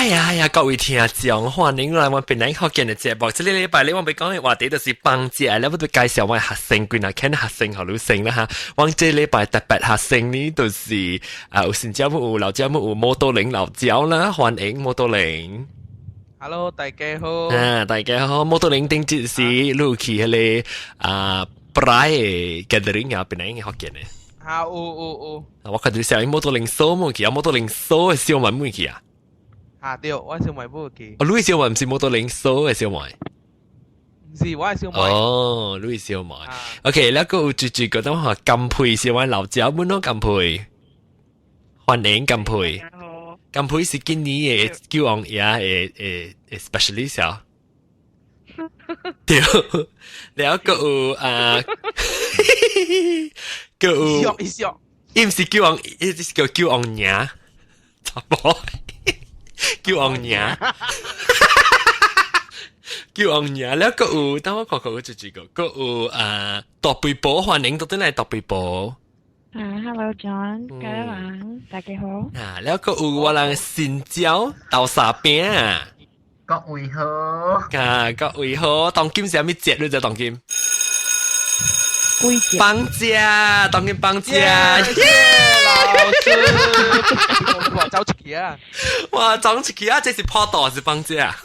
哎呀呀，各位聽眾，歡迎來我檳榔福建的節目。這個禮拜咧，我欲講的話題就是放假，咧，我欲介紹我學生幾若看學生予你先啦哈。我這禮拜特別學生呢，就是啊，有新椒有老椒有摩多林老椒啦，歡迎摩多林。 Hello，大家好。啊，大家好，摩多林頂節是你有去彼個啊，Pride gathering 啊，檳榔福建的。啊，有有有。我看到小摩多林掃無去啊，摩多林掃的小妹妹去啊。啊對，我小妹妹去。哦，你小妹毋是摩多林掃的小妹。毋是，我的小妹。哦，你小妹。OK，那個有住住覺得話金佩是我老椒們咯，金佩，歡迎金佩。金佩是今年的救王爺的 specialist 啊。對，了閣有啊，閣有，一笑，伊毋是救王，伊是叫救王爺，查某，救王爺，救王爺，了閣有，等我看看閣一個，閣有啊，大肥婆歡迎倒轉來大肥婆。啊，Hello John，各位人，大家好。啊，了閣有我人新椒豆沙餅啊。各位好。啊，各位好，當今是啥物節你知當今？幾節？放假，當今放假。老師，哇，走出去啊！哇，走出去啊！這是破道還是放假？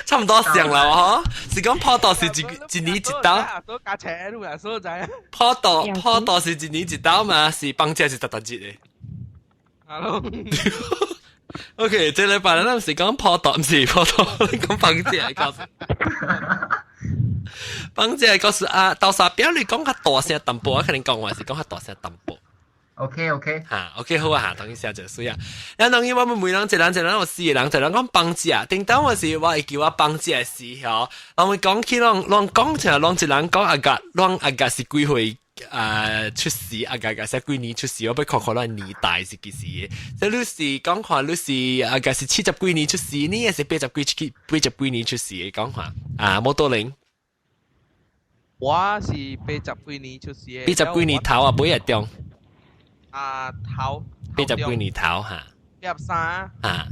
差唔多上啦，嗬！是講破道是一年一道。都加錢路啊，所在。破道破道是一年一道嘛？是放假是逐逐日的。 Hello。 OK，這禮拜咱毋是講破道，毋是破道，你講放假告訴。放假告訴啊，豆沙餅你講較大聲淡薄，可能講話是講較大聲淡薄。 OK OK，哈，OK 好啊，當然寫就水啊。然後當然我們每人一人一人有四個人，一人講放假。頂當我是我會記我放假的時候，人會講起攏攏講起來，攏一人講阿格，攏阿格是幾歲啊出世，阿格格是幾年出世，我欲看看咱年代是幾時的。即你是講看你是阿格是七十幾年出世，你也是八十幾年出世的講看啊，摩多林。我是八十幾年出世的。八十幾年頭啊，尾啊中。啊頭。八十幾年頭哈。83。啊，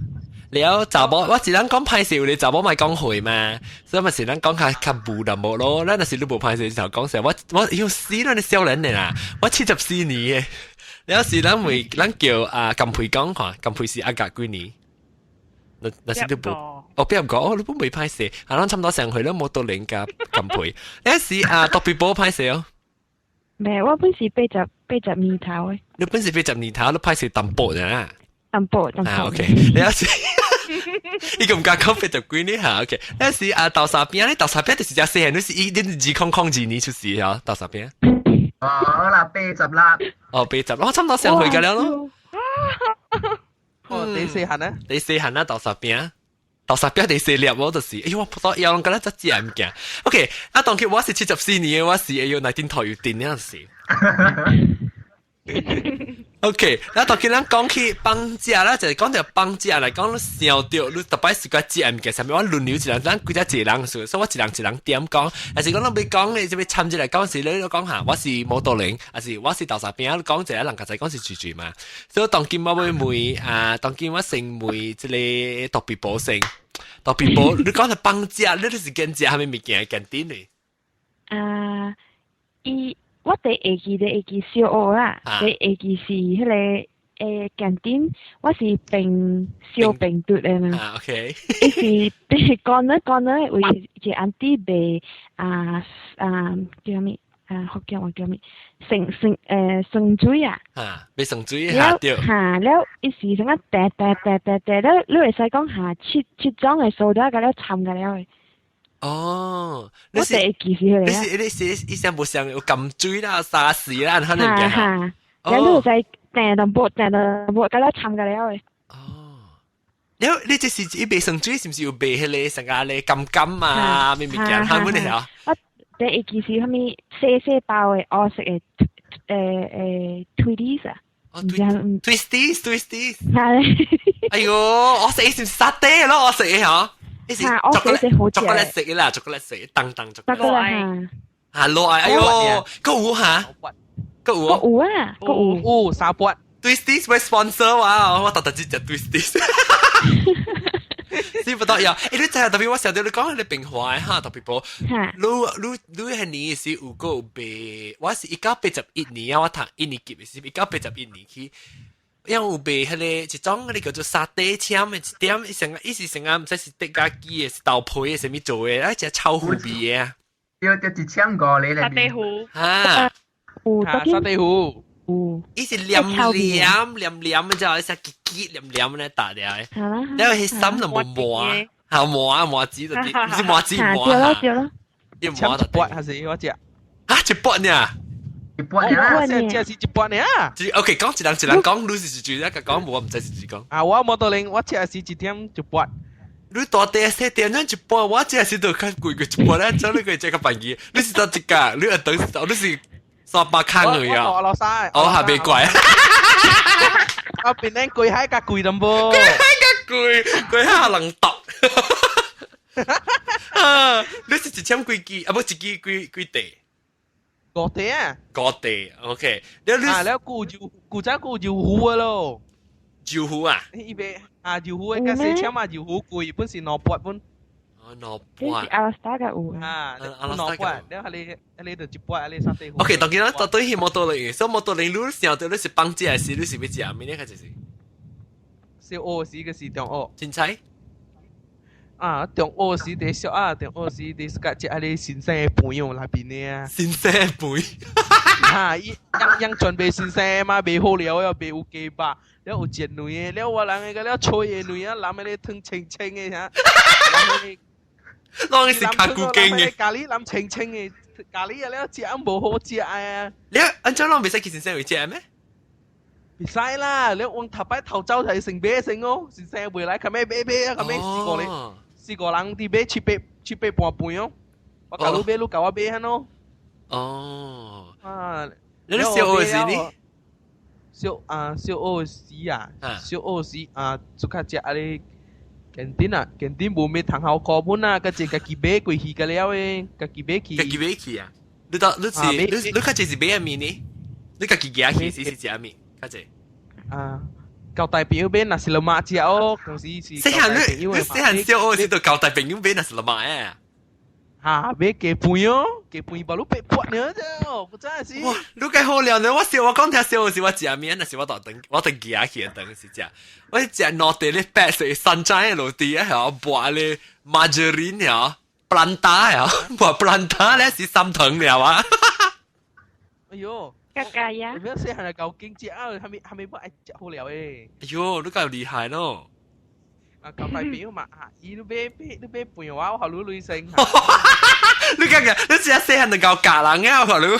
了查某，我一人講歹勢，你查某莫講歲嘛，所以嘛是咱講較較無淡薄咯。咱若是你無歹勢就講說，我要死啦！你少年的啦，我74年的。了是咱會咱叫啊金培講看，金培是阿格幾年？那是你無？哦，不要講，哦，你本未歹勢，啊，咱差唔多上歲了，冇到零加金培。那是啊，特別波歹勢哦。未，我本是八十年頭的。你本是八十年頭，你歹勢淡薄呢？淡薄淡薄。啊，OK，你有時你咁敢講八十幾年嚇？OK，那是啊豆沙餅，你豆沙餅就是只細漢，你是伊你2002年出世嚇，豆沙餅。哦，好啦，八十啦。哦，八十，我差唔多上歲㗎了咯。哦，你細漢呢？你細漢啊，豆沙餅。豆沙餅第四粒我就是，哎呦，我撲到腰攏敢若只食物件。OK，啊，當佢我是74年，我是哎呦，內頂頭有電那時。OK，那當佢咱講起放假啦，就是講到放假來講，你想到你特別是個食物件，啥物我輪流一人，咱幾隻一人說，所以我一人一人點講。還是講咱欲講的，這欲參進來講是，你講下，我是摩多林，還是我是豆沙餅，你講一個人較才講是住住嘛。所以當今我欲問啊，當今我先問這個特別保先，特別保，你講係放假，你就是揀食啥物物件揀點呢？啊，伊。我第會記得會記小學啦，第會記是彼個檢我是病小病毒的嘛。啊，OK。伊是講咧講咧，有一個 auntie 賣啊啊叫啥物啊福建話叫啥物？酸酸酸水啊。啊，賣酸水哈對。哈了，伊是啥個掟掟掟掟掟了，你會使講哈七七種的素料共了摻共了的。哦，我第會記是彼個。你是你是伊啥無像有甘水啦、沙士啦，可能嘅。哈哈，了你會使掟淡薄掟淡薄，共了摻共了的。哦，了你這是伊賣酸水，是毋是有賣彼個啥個咧柑柑啊？咩物件？哈，乜嘢啊？我第會記是啥物細細包的烏色的Twisties 啊。哦，Twisties，Twisties。哎喲，我食是沙爹咯，我食嚇。嚇，我食好食。巧克力色啦，巧克力色，當當巧克力。嚇，嚇落來，哎喲，閣有嚇，閣有。閣有啊，閣有。有三杯。Twisties 會 sponsor 我，我特特只食 Twisties。是不得呀！欸，你知影特別我想到你講你變化哈，特別波。你你彼年是有個有賣，我是1981年啊，我讀一年級的是1981年去。因為有賣彼个一種彼个叫做沙嗲簽的一點，伊成伊是成個毋知是竹仔機的，是豆皮的，啥物做的，啊，隻臭糊味的啊。對對，一千五個咧。沙嗲糊。哈。有沙嗲糊。有。伊是黏黏黏黏的，就係結結黏黏咧打掉的。然後彼心就無磨，嚇磨啊磨紙就啲，毋是磨紙磨。對咯對咯。一磨就一撥還是我食？啊，一撥呢？一撥呢？這是一撥呢？ OK，講一人一人講，你是一句，一個講無，我毋知是一句講。啊，我無多零，我食是一點一撥。你大塊細點咱一半，我食是都較貴過一半咧，做你個這個便宜。你是到一家，你一等你是300空而已啊。我落山。哦，下邊貴。啊，邊頂貴海較貴淡薄。貴海較貴，貴海兩度。啊，你是一千幾支，啊不一支幾幾塊？五塊啊！五塊，OK。你啊，了舊就舊早舊就糊咯。酒糊啊？伊賣啊，酒糊的較細簽啊，酒糊貴，本是兩百本。哦，兩百。阿拉斯加有啊，兩百，了彼个彼个就一百，彼个沙嗲糊。 OK，當然啦，對去摩托輪，所以摩托輪你想到你是放食的時，你是欲食物呢？較就是。小學時個是中學。凊彩。啊，中學時佇小啊，中學時佇自家食彼個先生的飯哦，內邊的啊。先生的飯。哈，伊樣樣全賣新鮮嘛，賣好料了，賣有雞肉，了有煎卵的，了我人个了吹的卵啊，淋彼个湯清清的啥。攏是較古經的。咖喱淋清清的，咖喱啊了食無好食啊。你按怎攏袂使去先生位食咩？袂使啦，你往頭擺頭走就先買先哦，先生袂來，較尾買買啊，較尾四個咧，四個人佇買七八七八半盤哦。我共你買，你共我買彼咯。哦。啊，你小學時呢？小啊，小學時啊，小學時啊，就較食彼個 canteen 啊，canteen 無咩通好課本啊，佮一家己買過去個了的，家己買去。家己買去啊？你到你是你你較濟是買啥物呢？你家己行去是是食啥物？較濟。啊，交大朋友買 nasi lemak 食哦，當時是。細漢你你細漢小學時就交大朋友買 nasi lemak 誒。哈，買雞飯哦，雞飯無你八塊爾啫，不真是。哇，你計好料呢！我小我講聽小學時我食物，那是我特等我特行去等是食，我食兩塊咧白色山楂的落地啊，嚇，抹咧 margarine 啊，planta 啊，抹 planta 咧是三糖了啊。哎喲。格格呀！你細漢就夠經食啊，還沒還沒不愛食好料誒。哎喲，你夠厲害咯！啊，交大朋友嘛，啊，伊都買買都買飯我，我予你鐳先。你感覺你只細漢就夠教人啊，我予你。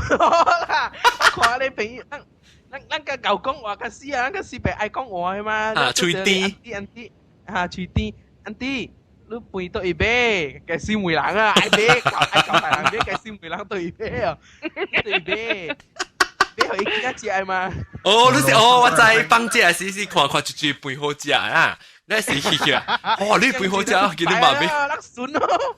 啦，我看你朋友，咱咱咱佮𠢕講話較死啊，咱較死白愛講話的嘛。啊，喙甜。 Auntie 啊，喙甜，auntie，你飯佗位買，該死問人啊，愛買，愛交大人買，該死問人佗位買哦，佗位買，買予伊囝食的嘛。哦，你是哦，我知放食時是看看一句飯好食啊，你是去啊？哦，你飯好食，記得嘛買。咱順咯。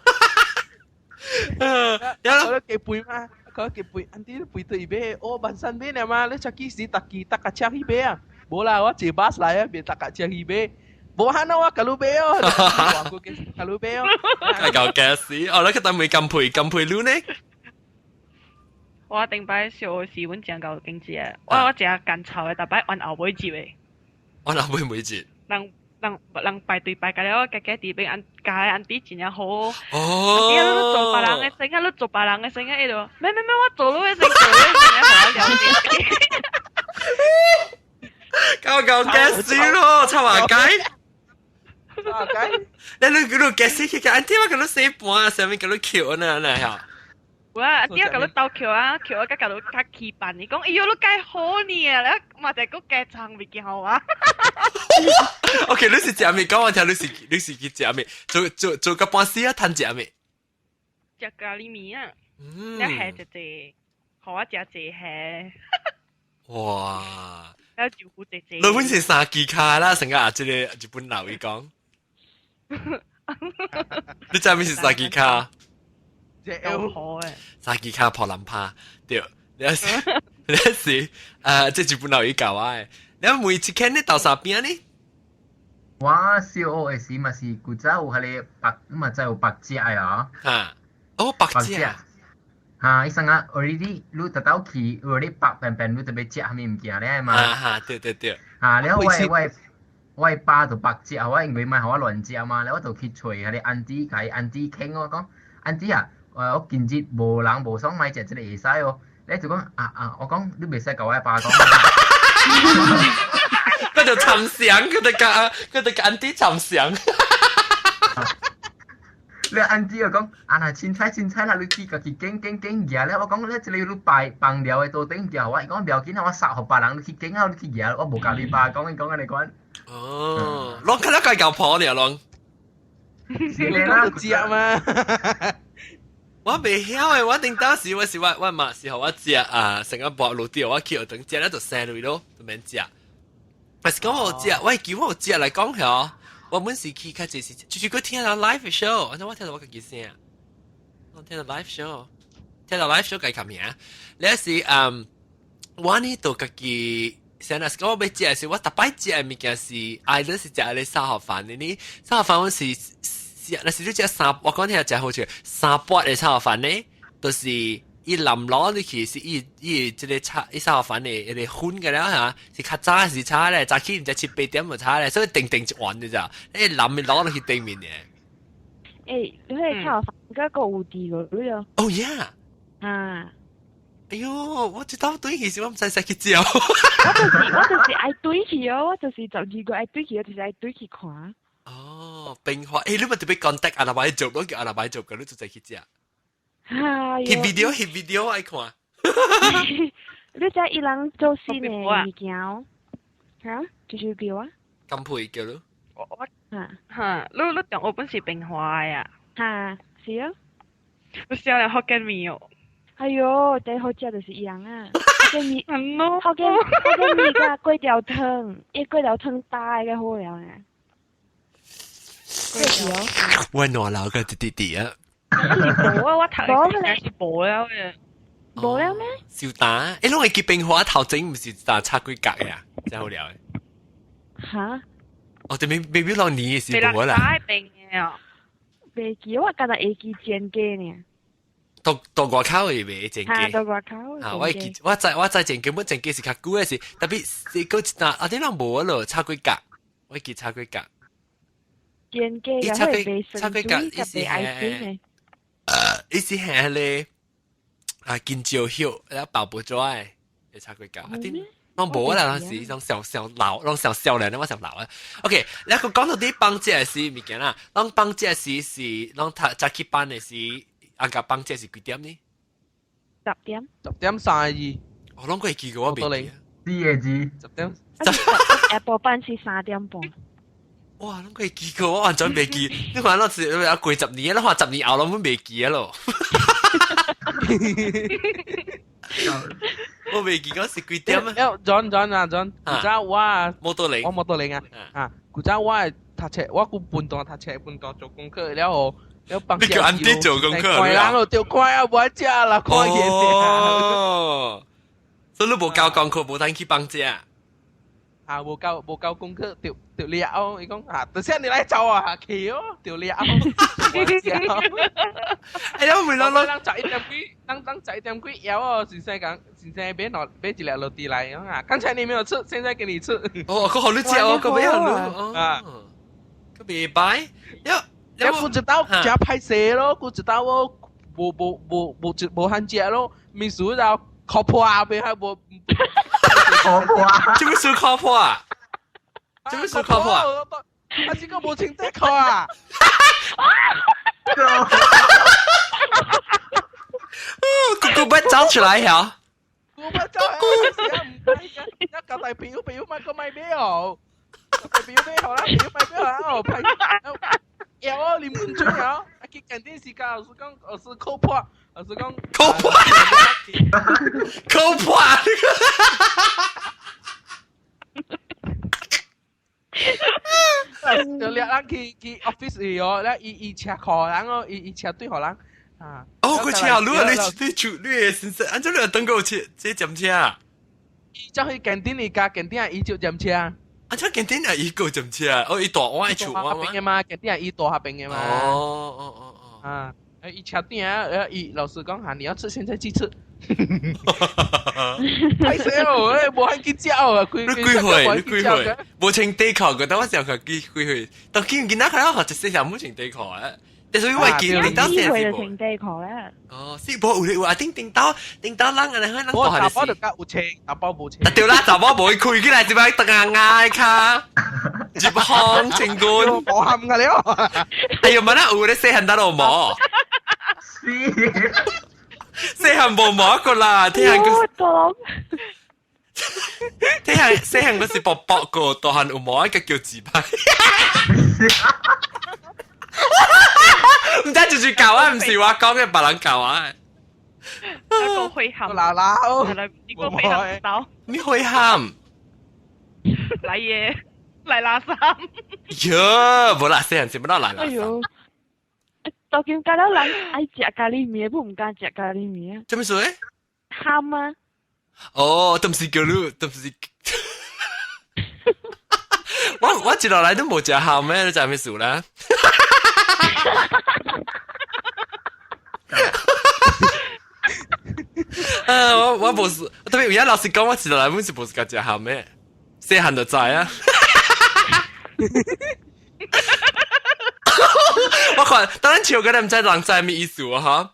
然後雞飯嘛，佢雞飯，auntie 你飯佗位買，哦，萬山買爾嘛，你車幾時逐支搭架車去買啊？無啦，我坐巴士來啊，袂搭架車去買。無可能我共你買哦，我共你買哦。係夠嘅事，哦，你覺得未咁配咁配你呢？我頂擺小學時，阮誠𠢕經濟的，我我食乾炒的，逐擺按後尾接的。按後尾每節。人人人排隊排到了，家家佇邊按教 auntie 真正好。哦。你做別人的先啊，你做別人的先啊，伊就沒沒沒，我做你的先，做你的先，予我了解。夠夠嘅事咯，插話雞。插雞。你你你嘅事去個 auntie 我共你洗盤啊，上面共你抾呢呢嚇。有啊，auntie 我共你鬥抾啊，抾啊，佮共你較起辦，伊講，哎喲，你介好呢啊，你嘛就閣加藏物件予我。 OK，你是食物？講我聽，你是你是去食物？做做做個半死啊，趁食物？食咖喱麵啊，你蝦一隻，予我食一蝦。哇！還有酒糊姐姐。你本是三支跤啦，成個啊，這個日本老伊講。你知咩是三支跤？夠好誒！三支跤破南拍，對，你是你是這日本老伊教我的。你每一間你豆沙餅呢？我小學的時嘛是古早有彼個白，嘛知有白食的啊。哈，哦，白食。哈，伊生啊，already 你特到去，already 白便便，你特別食啥物物件咧嘛。啊哈，對對對。啊，了我爸就白食，我因為莫予我亂食嘛，了我就去揣彼個 auntie，共伊 auntie 傾我講，auntie 啊，我今日無人無爽，莫食這個會使哦。你就講啊啊，我講你袂使共我爸講。佢就參詳，佢就佮 auntie 參詳。你 auntie 就講，啊若凊彩凊彩啦，你去家己揀揀揀舉了。我講你這個你擺放料的桌頂舉，我伊講不要緊啊，我殺予別人你去揀啊，你去舉，我無共你爸講，伊講按呢款。哦，攏看到佢舊婆呢，攏。你講就食嘛。我袂曉的，我頂當時我是我我嘛是予我食啊，成個薄滷條，我去學堂食咧就生落咯，就免食。但是講我食，我記我有食來講嗬，我本是去較濟是，就是閣聽到 live show，我聽到我家己聲，我聽到 live show，聽到 live show 計較名。你是嗯，我呢就家己。成日講我欲食是，我逐擺食的物件是，either 是食咧炒河飯的呢，炒河飯我是是，若是你食三，我講聽食好食，三碟的炒河飯呢，就是伊淋落入去是伊伊這个炒伊炒河飯的一個粉個了嚇，是較早時炒咧，早起毋知七八點就炒咧，所以定定一碗的咋，你淋落落去頂面的。欸，你彼個炒河飯閣閣有佇個你哦。 Oh yeah！啊。哎喲，我這道轉去時，我毋知使去食。我就是愛轉去哦，我就是12月愛轉去，我就是愛轉去看。哦，變化，欸，你咪特別 contact 阿拉伯做，我叫阿拉伯做，你就再去食。翕 video，翕 video 愛看。你知伊人做新的物件？哈，就是叫啊。金配叫咯。我哈，你你中學本是變化呀？哈，是啊。我少年福建麵哦。哎喲，最好食就是伊人啊！福建麵，福建麵佮粿條湯，伊粿條湯大個好料呢。粿條。我暖流個弟弟弟啊！無啊，我頭是無了嘅。無了咩？燒蛋，欸，攏會記冰花頭前毋是打插幾格呀？真好料。哈？哦，對，未必落年是無啦。打冰嘅哦。袂記，我敢若會記煎雞爾。到到外口會賣煎雞。到外口。啊，我會記，我知煎雞，本煎雞是較久的是，特別是閣一單，啊，啲人無咯，炒幾格，我記炒幾格。煎雞啊，炒幾炒幾格，伊是係，伊是係咧，啊，金蕉葉，啊，包報紙的，會炒幾格，啊啲。我無啦，當時攏上上老，攏上少年，我上老啊。OK，你個講到啲放假時物件啦，攏放假時是攏讀早起班的時，啊個放假是幾點呢？ 10點。 10點32。我攏會記過，我袂記。四個字。10點。下晡班是3點半。哇！攏會記過，我完全袂記。你看，咱是啊過十年，你看十年後攏袂記咯。我袂記講是幾點啊？ John John 啊 John，古早我摩托零，我摩托零啊啊！古早我讀冊，我顧半段讀冊，半段做功課了後，了放你叫 auntie 做功課，看人咯，就看啊，無愛食啦，看嘢哦，所以你無交功課，無通去放假。啊，無交功課，就就掠哦。伊講啊，等下你來找啊，去哦，就掠。哎呀，未攞攞，人11點幾，人人十一點幾枵哦，先生講，先生買兩買一粒落地來，啊，剛才你沒有吃，現在給你吃。哦，佢予你食哦，佢俾予你啊，佢袂歹。你不知道食歹勢咯，不知道哦，無無無無無罕食咯，秘書就靠破啊，別還無。靠破啊！這不是靠破啊？這不是靠破啊？啊，這個無穿底褲啊！咕咕不走出來呀！咕不走，一個大表表買個買表，大表買好啦，表買表啦，哦，派，有哦，你們追啊！啊，去看電視噶，老師講，老師靠破，老師講靠破，靠破。就掠人去去 office 去哦，咧伊伊車予人哦，伊伊車對予人啊，啊。哦，佢車你啊，你你住你嘅先生，按怎你又等過車這佔車？伊走去 canteen 伊加 canteen 伊就佔車。啊，這 canteen 啊，伊個佔車，哦，伊大碗厝下邊嘅嘛，canteen 伊大下邊嘅嘛。哦哦哦哦。啊，伊車頂啊，伊老師講嚇，你要吃現在去吃。歹勢哦，誒，無法去食哦，你幾歲？你幾歲？無穿底褲個，但我想看幾幾歲？當見囡仔看到學一細項冇穿底褲啊。但是我記得頂幾歲就穿底褲咧。哦，是無有咧有啊，頂頂到頂到人安尼，人我查某就較有穿，查某無穿。啊對啦，查某無會開起來，一擺當牙牙跤，入行成軍。無含個了。哎呦，乜啦有咧細漢得落毛。是。細漢無毛個啦，聽下個。聽下細漢個是薄薄個，大漢有毛一個叫自拍。唔知就是教啊，唔是我講嘅，別人教啊。一個灰頷。嗱嗱，一個灰頷刀。你灰頷？嚟嘢，嚟垃圾。喲，無啦，細漢是不啷來垃圾。哎呦，當今家了人愛食咖喱麵，不毋敢食咖喱麵啊。做咩事？餡啊！哦，都唔是叫你，都唔是。我一路來都無食餡咩，你知咩事啦？啊！我無是，特別有影老實講，我一路來本是無是共食餡咩，細漢就知啊。我看，當然笑個你毋知人知咩意思啊？哈！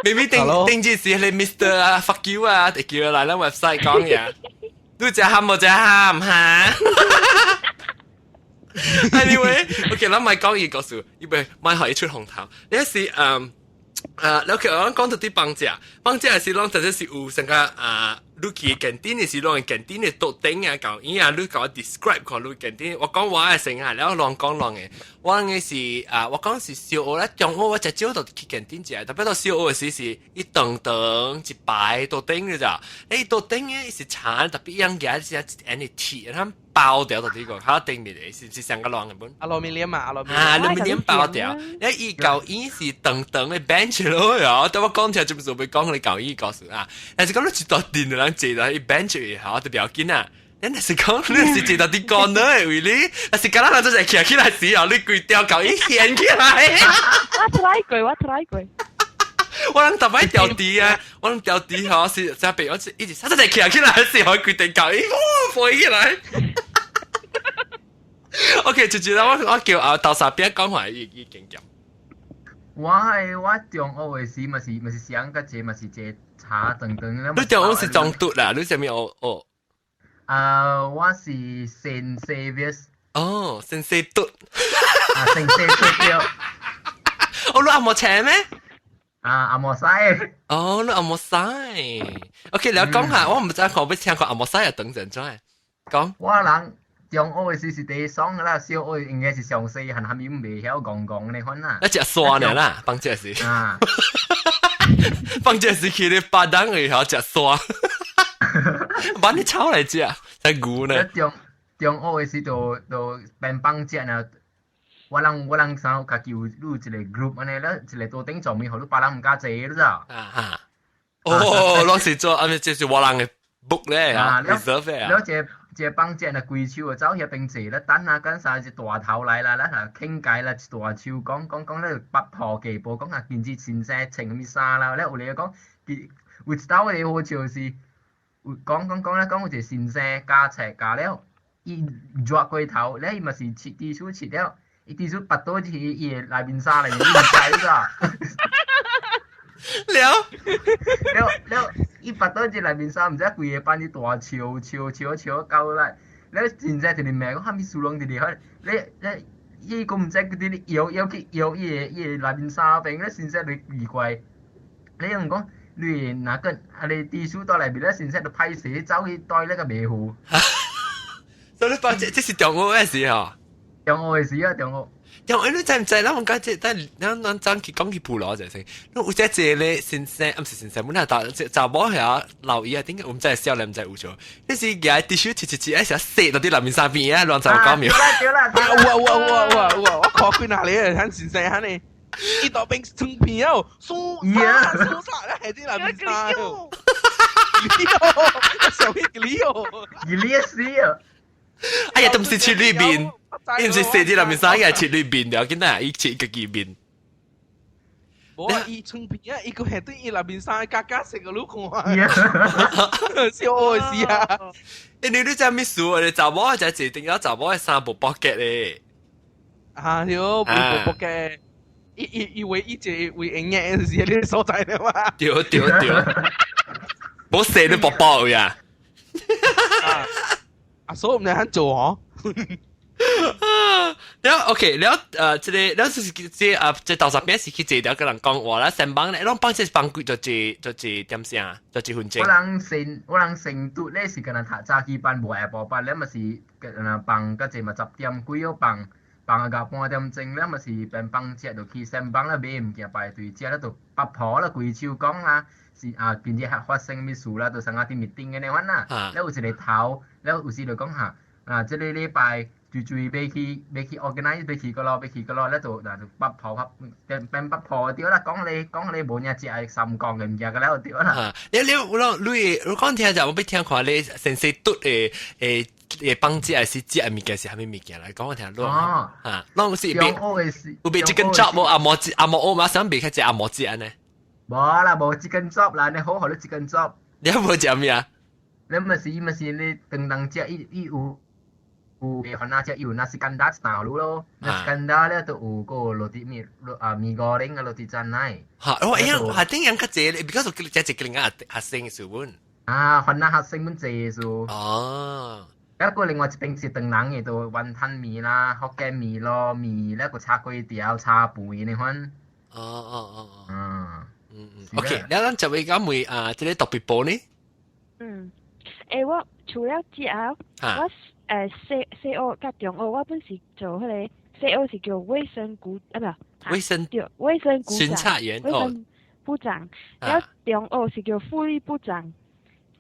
明明頂頂住是迄個 Mr 啊，fuck you 啊，會叫來咱 website 講嘢。你食餡無食餡哈？Anyway，OK，咱莫講伊故事，伊袂莫予伊出風頭。你是嗯。啊，你去我講到啲放假，放假是攏直接是有成個啊，你去 canteen 的是攏 canteen 的桌頂啊，舊伊啊，你共我 describe 看你 canteen，我講我的先啊，然後亂講亂的，我的是啊，我講是小學咧，中午我食少就去 canteen 食，特別到小學時是一長長一排桌頂的咋，誒桌頂的是長，特別樣嘅是按呢鐵，他們包掉到呢個，喺頂面的是是上個亂的本。阿羅米連嘛，阿羅米。啊，羅米連包掉，你伊舊伊是長長的 bench 咯，呀，但我講起來就唔是會講你舊伊故事啊，但是講你一大陣的人坐在伊 bench 下，就不要緊啊。你若是講你是坐到佇高的位你，若是敢若人就是徛起來時候，你規條舊伊掀起來。我 try 過，我 try 過。我攏逐擺掉地啊，我攏掉地吼，是在被我一直，他就徛起來時候，規定舊伊哇飛起來。OK，就就我叫啊，豆沙邊講話伊伊經驗。我係我中學的時，嘛是嘛是上個節，嘛是坐茶等等。你中學是中讀啦？你啥物學學？啊，我是聖 Xavier。哦，聖西讀。啊，聖西讀對。哦，你阿冇請咩？啊，阿摩西。哦，你阿摩西。OK，你講下，我唔知我欲聽過阿摩西啊，等陣再講。我人中學的時是第一爽啦，小學應該是上細漢，還咪未曉戇戇的款啦。一隻沙爾啦，放這是。啊。放這是去咧巴當的曉食沙。把你炒來食，才牛呢。中中學的時就就變放假呢。我人我人啥家己有錄一個 group 按呢，咧一個桌頂上面，予你別人毋敢坐，你知？啊哈！哦，攏是做，啊，這是我人的 book 咧啊，reserve 啊。了一個一個放假呢，規手就走遐邊坐咧，等下等啥一大頭來啦，咱啊傾偈啦，一大手講講講咧，北婆下埔講啊，近日先生穿啥物衫啦，咧有個講，有一道個好笑是，有講講講咧，講有一個先生加冊加了，伊熱過頭，咧伊嘛是切豬手切了。伊豬手拔倒去伊的內面衫內面，你毋知你知？了了了，伊拔倒去內面衫，毋知規個班伊大笑笑笑笑到來，了真正一個罵講啥物事攏佇咧，你你伊閣毋知佇咧搖搖去搖伊的伊的內面衫邊，咧先生就奇怪，你用講你若個啊你豬手倒內面咧，先生就歹勢走去袋咧個袂赴。所以你放這這是中學的時候。中學的時啊，中學。中學你知毋知？咱阮講這，咱咱咱早去講去部落就先。你有這一個咧先生，毋是先生，本來查查某遐老姨啊，頂個毋知少年毋知有錯。你是舉滴手切切切，一時射到佇內面衫邊啊，亂糟講沒有？對啦對啦，有啊有啊有啊有啊有啊，我看幾若個，睇先生遐呢。伊就變成片哦，輸沙輸沙咧，係啲內面衫哦。小去理哦，伊你死啊！哎呀，都毋是切裏面，伊毋是寫佇內面衫，伊係切裏面了，見到伊切家己面。無啊，伊穿片啊，伊個係對伊內面衫加加色個你看，笑死啊！欸，你知咩事？你查某就係定咗查某嘅衫無 pocket 咧。啊，對，無 pocket。伊以為伊一個為營業是呢個所在了嘛？對對對，無寫你寶寶呀！啊，所以毋知肯做哦。了 OK，了這個了就是這啊，這豆沙餅是去坐條個人講話啦，三幫咧，攏幫這幫幾就坐就坐點聲，就一分鐘。我人成我人成都咧是敢若讀早起班無下晡班，咧嘛是敢若放到這嘛10點幾哦放。放到半點鐘咧，嘛是變放食就去三幫啦，買物件排隊食咧，就拔婆啦，規手講啦，是啊，今日發生啥物事啦，就啥個佇 meeting 的那款啦。了有一個頭，了有時就講哈，啊，這個禮拜最最欲去欲去 organize 欲去個咯，欲去個咯，了就嗱就拔婆變變拔婆對啦，講你講你無影食的三講的物件個了對啦。你你我你你講聽就我欲聽看你先生拄的誒。會放食還是食的物件是啥物物件來講我聽。哦，嚇，攏是賣有賣 chicken chop 無？阿毛阿毛烏嘛，想賣較濟阿毛子按呢？無啦，無 chicken chop 啦，你好好你 chicken chop。你無食咩啊？你咪是咪是你當當食伊伊有有番仔食，伊有 nasi kandar 大路咯，nasi kandar 咧都有個 roti 麵啊 mee goreng 啊 roti canai。嚇，我哎呀，下頂樣較濟咧，比較說食一個人啊學生數本。啊，番仔學生本濟數。哦。一個另外一邊是唐人的，就雲吞麵啦、福建麵咯、麵咧個炒粿條、炒飯那款。哦哦哦哦。嗯嗯嗯。OK，你咱就會講問啊，這個特別報呢？嗯，欸，我除了之後，我細細學佮中學，我本是做彼個細學是叫衛生股啊，不，衛生對，衛生股巡查員衛生部長，了中學是叫福利部長。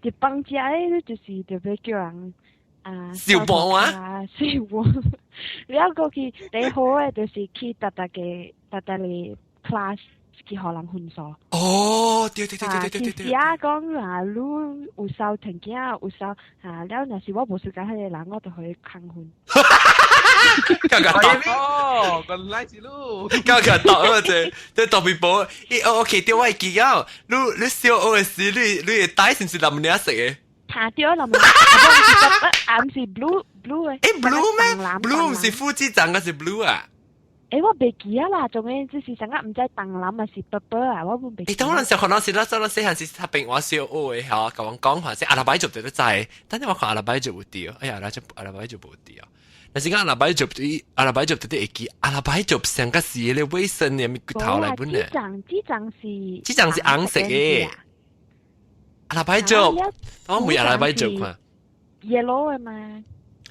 佇放假咧，就是特別叫人。啊，小幫啊，小幫，了過去最好的就是去逐逐個逐逐個 class 去予人分數。哦，對對對對對對對。寫講啊，你有收糖仔，有收啊，了若是我無時間彼個人，我就予伊空分。剛剛哦，原來是你。剛剛到啊，這這特別報，咦哦，OK，對我會記得，你你小學的時，你你的帶是毋是藍領色的？嚇對，藍領，啊毋是 blue blue 的。欸，blue 咩？blue 毋是副機長，還是 blue 啊？欸，我袂記啊啦，總之就是啥個毋知淡藍還是 purple 啊，我袂記。欸，當我小可能是咱咱細漢時讀平話小學的嚇，共阮講話是阿拉伯就得知，但是我看阿拉伯就有對，哎呀，阿拉伯就無對。但是講阿拉伯就對，阿拉伯就特別會記，阿拉伯就上個是迄個衛生的物骨頭來本咧。這張這張是。這張是紅色的。阿拉伯就，我唔阿拉伯就看。 yellow 的嘛。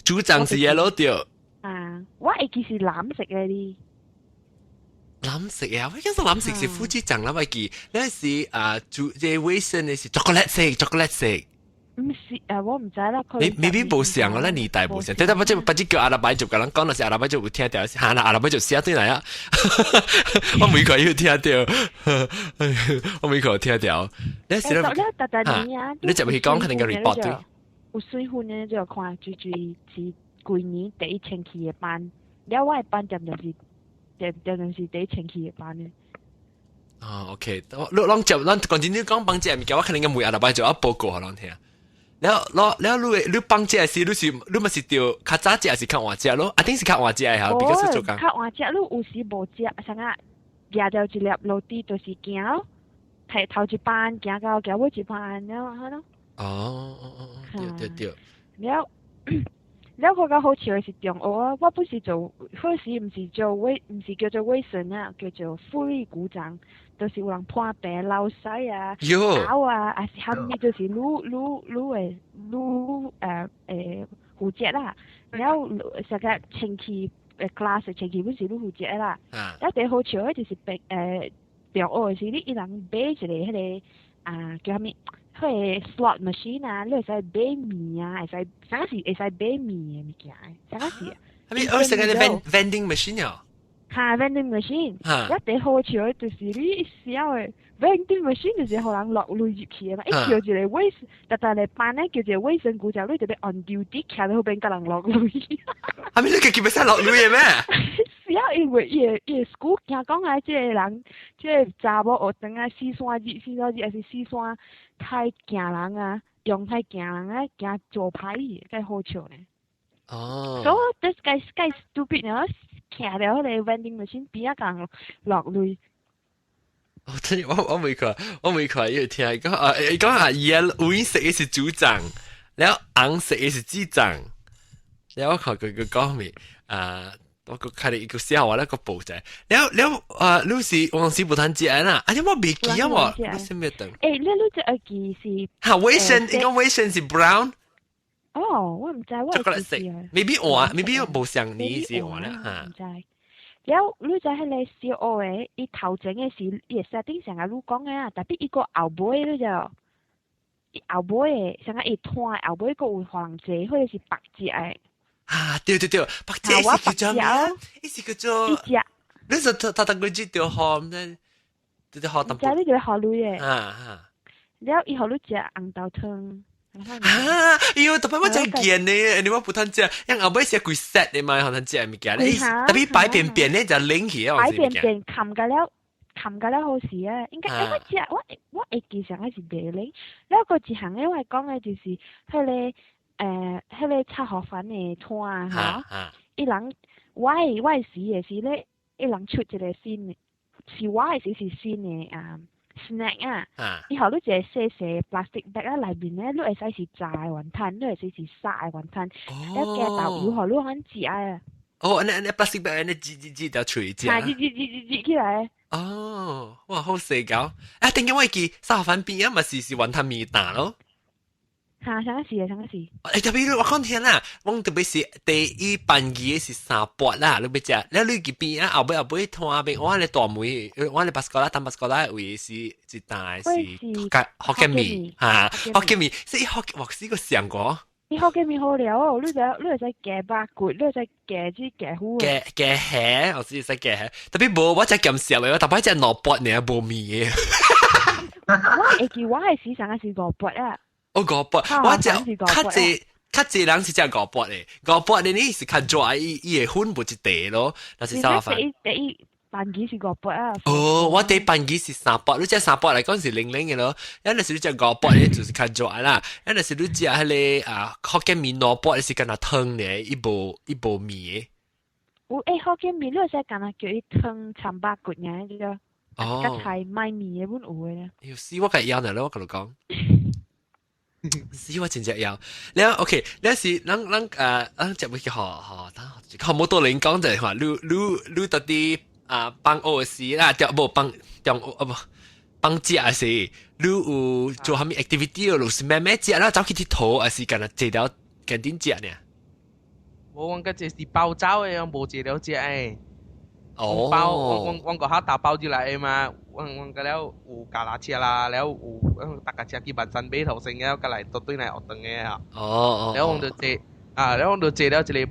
組長是 yellow 對。啊，我會記是藍色的哩。藍色啊！我講說藍色是副機長啦，我記。那是啊，主這衛生的是 chocolate 色，chocolate 色。毋是啊，我毋知啦。你 maybe 無像啊，咱年代無像。但但不不只叫阿拉伯就共人講，就是阿拉伯就有聽到，嚇啦阿拉伯就寫對來啊。我每個有聽到，我每個有聽到。你是咧，逐逐年啊，你就會講肯定個 report 對。有水分的就看，最最是規年第一清氣的班，了我的班漸漸是，漸漸是第一清氣的班的。哦，OK，你攏就咱講真，你講放這物件，我可能個每阿禮拜就要報告予人聽。了了了，你你放這時，你是你嘛是著較早食，還是較晚食咯？啊，定是較晚食的嚇，比較是做工。較晚食，你有時無食，啥個舉著一粒 roti 就是行，提頭一班行到行尾一班，了好咯。哦哦哦，對對對。了了，我較好笑的是中學啊，我不是做，彼時毋是做衛，毋是叫做衛生啊，叫做福利股長。就是有人破病流屎啊、嘔啊，還是啥物，就是愈愈愈會愈負責啦。然後成個清氣class 清氣本是愈負責啦。啊！最好笑的就是別中學的時，你一人買一個彼個啊叫啥物？彼個 slot machine 啊，你會使買麵啊，會使啥是會使買麵的物件，啥是？啥物？哦，成個 vending machine 啊？嚇 vending machine，一第好笑的就是你笑的 vending machine 就是予人落鐳入去的嘛，伊叫一個衛，逐逐個班咧叫一個衛生股長，你特別 on duty 徛喺後邊共人落鐳。係咪你家己欲使落鐳的咩？是啊，因為伊個 school 驚講啊，這個人，這個查某學堂啊，四山日、四山日，還是四山太驚人啊，用太驚人啊，驚做歹去，該好笑呢。哦。所以 this guy guy stupid 呢，徛佇彼個 vending machine 邊仔共落鐳。哦，真係我未看，我未看，伊聽伊講啊，伊講啊，伊啊黃色的是組長，了紅色的是支長，了我看佢佢講咩啊？我個看你一個笑話，那個報仔，了了啊，你是黃時無通食啦，啊，你我未記啊我，你啥物等？欸，你這個記是？哈，衛生，伊講衛生是 brown。哦，我毋知，我會記啊。 maybe 換，maybe 無像你是換啦，嚇。毋知。了，你知彼個小學的，伊頭前的是伊會 setting 像共你講的啊，tapi 伊個後尾你知無？伊後尾的，像個伊攤後尾閣有予人坐，或者是白食的。啊，對對對，白食是叫做咩？伊是叫做。伊食。你是頭頭頭幾條河，毋知，對對河淡薄。知你就予鐳的。啊啊。了，伊予你食紅豆湯。啊！哎喲，特別我真見呢，你我不通食，因後尾是規 set 的嘛，可能食物件咧，特別擺便便咧就拎起啊，擺便便冚個了，冚個了好食啊！應該我食我會記上個是袂拎，了閣一項咧，我講的就是彼個炒河粉的攤啊，吼，伊人我的時的是咧，伊人出一個新的，是我的時是新的啊。snack 啊，伊予你一個細細 plastic bag 啊，內面咧你會使是炸的雲吞，你會使是炸的雲吞，了加豆油予你通食啊。哦，按呢按呢 plastic bag 按呢擠擠擠條喙食。哈，擠擠擠擠擠起來。哦，哇，好細搞！啊，頂下我會記炒河粉邊啊，嘛是是雲吞麵打咯。哈，啥個是啊？啥個是？欸，特別我講聽啦，我特別是第一班機是三撥啦，你欲食，了你去邊啊後尾後尾攤邊，我咧大梅，我咧巴斯哥拉，當巴斯哥拉位是一單是福建麵，哈，福建麵，是伊福我是個上過。伊福建麵好料哦，你知你會使加肉骨，你會使加煮加糊。加加蝦，我是使加蝦，特別無我食鹹食的，我特別食兩撥爾無麵的。我會記我的時上是五撥啊。哦，五撥，我食較濟較濟人是食五撥的，五撥的你是較熱，伊伊會粉無一塊咯，那是啥飯？第一第一班機是五撥啊。哦，我第一班機是三撥，你食三撥來講是零零的咯，一若是你食五撥的，就是較熱啦，一若是你食彼個啊福建麵兩撥，是干焦湯的，伊無伊無麵的。有欸，福建麵你會使干焦叫伊湯摻肉骨爾這個。哦。佮菜賣麵的阮有的。有死我共枵呢，我共你講。死我真正枵。了 OK，了是咱咱咱接落去吼吼，咱好多人講就係話，你你你到底啊放學時啦，對無放中學啊無放假時，你有做啥物 activity 咯？是咩咩食啦？走去𨑨迌，還是干焦坐佇間頂食呢？無，阮個這是包走的，無坐了食的。哦。包，阮阮阮個下打包入來的嘛，阮阮個了有咖啦車啦，了有逐個車去萬山碼頭先了，過來倒轉來學堂的啊。了阮就坐，啊，了阮就坐了一個一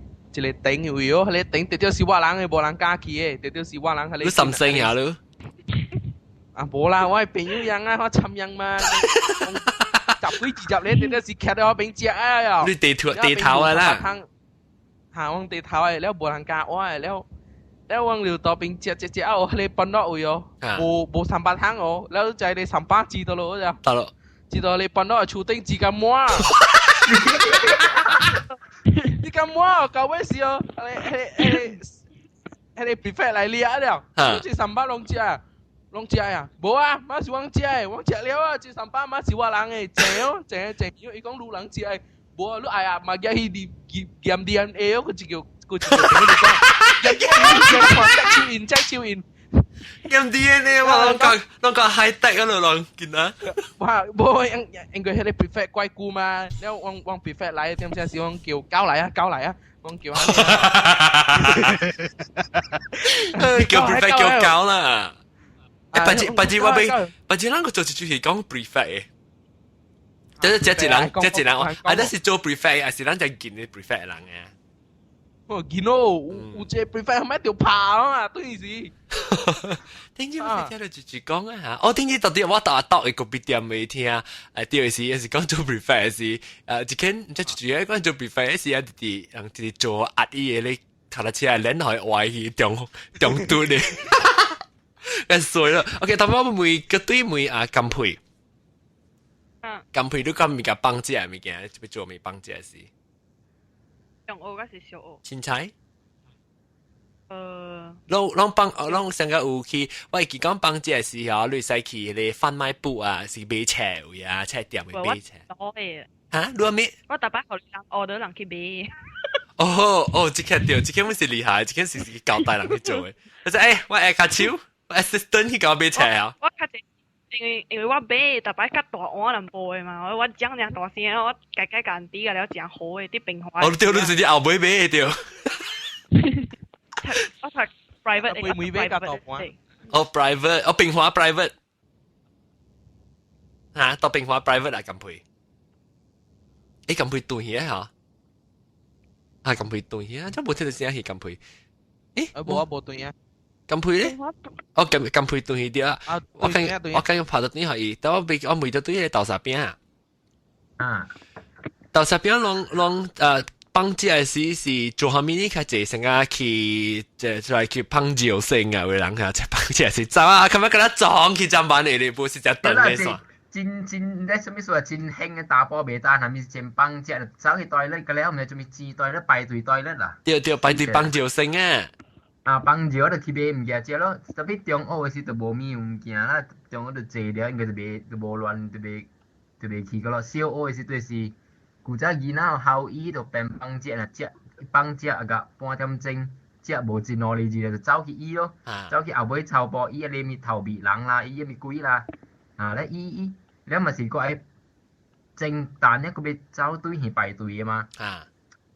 個頂位哦，彼個頂直接是我人的，無人敢去的，直接是我人。你心聲啊你？啊，無啦，我的朋友樣啊，我參樣嘛。十幾二十年，直接是徛佇我邊食啊！你地頭地頭啊啦。嚇，阮地頭的，了無人敢我的了。了阮就倒邊食食食啊，有彼個崩落位哦，無無三百湯哦，了在個三百字倒落就。得咯。知道你崩落的樹頂煮甲滿。煮甲滿，到尾時哦，彼個彼個彼個彼個 prefect 來掠了，這三百攏食，攏食啊？無啊，嘛是阮食的，阮食了啊，這三百嘛是我人的，正哦，正正，伊講愈人食的，無啊，你愛啊，嘛舉去驗驗 DNA 哦，佢一叫。佢一個朋友講，驗手印，再手印，驗 DNA 嘛，攏講攏講 high tech 嗰度攏見啊。哇，無因因為彼個 prefect 怪久嘛，了阮阮 prefect 來點聲是阮叫交來啊，交來啊，阮叫啊。叫 prefect 叫交啦。欸，別只別只我俾別只咱個做一句係講 prefect 的。這這一人，這一人，啊，那是做 prefect，還是咱就見的 prefect 人啊？哦，見到有這 prefect 係咪條爬啊嘛？對是。頂次我聽到住住講啊嚇，我頂次到底我搭搭嘅個別店未聽，第二時也是講做 prefect 時，一間唔知住住講做 prefect 時啊，弟弟人弟弟做壓抑嘅咧，卡拉車連去歪去中中度嘅，咁衰啦。OK，但我每個對每啊金配，金配都咁物件幫食物件，要做咩幫食是？中學還是小學？凊彩。攏攏幫攏上個有去，我會記講放食時候，你會使去迄個販賣部啊，是買冊位啊，冊店會買冊。嚇，你話咩？我逐擺予人 order 人去買。哦哦，這個對，這個毋是厲害，這個是交代人去做的。我說欸，我下跤手，我 assistant 去共我買冊啊。我較濟，因為我買逐擺較大碗淡薄的嘛，我講爾大聲，我家家共啲個了誠好的，佇平華。哦，對，你是佇後尾買的對。我讀 private 會每買較大碗。哦，private，哦，平華 private。嚇，到平華 private 啊，咁配。欸，咁配對起嚇。啊，咁配對起啊，真無聽到聲係咁配。欸，無啊，無對啊。咁配咧？哦，咁咁配對起對啊。我看我看拍到對係，但我未我未到對個豆沙餅啊。豆沙餅攏攏放食的時是做蝦米？你較濟先啊去，即出來去捧酒生啊，有人嚇，即放食是走啊，感覺敢若撞去砧板的咧，無是食頓的煞。真真咧，啥物說真興的查埔袂當，啥物先放食，走去 toilet 個了，毋知做物錢 toilet 排隊 toilet 啦。對對，排隊放招生啊！啊，放招就去買物件食咯。特別中學的時就無物物件啦，中學就坐了，應該就袂就無亂，就袂就袂去個咯。小學的時就是古早囡仔校醫就變放食啦，食放食啊個半點鐘，食無一兩二字就走去醫咯，走去後尾草埔醫啊，裡面頭尾人啦，醫啥物鬼啦，啊咧醫醫。了嘛是閣愛蒸蛋咧，閣欲走對去排隊的嘛，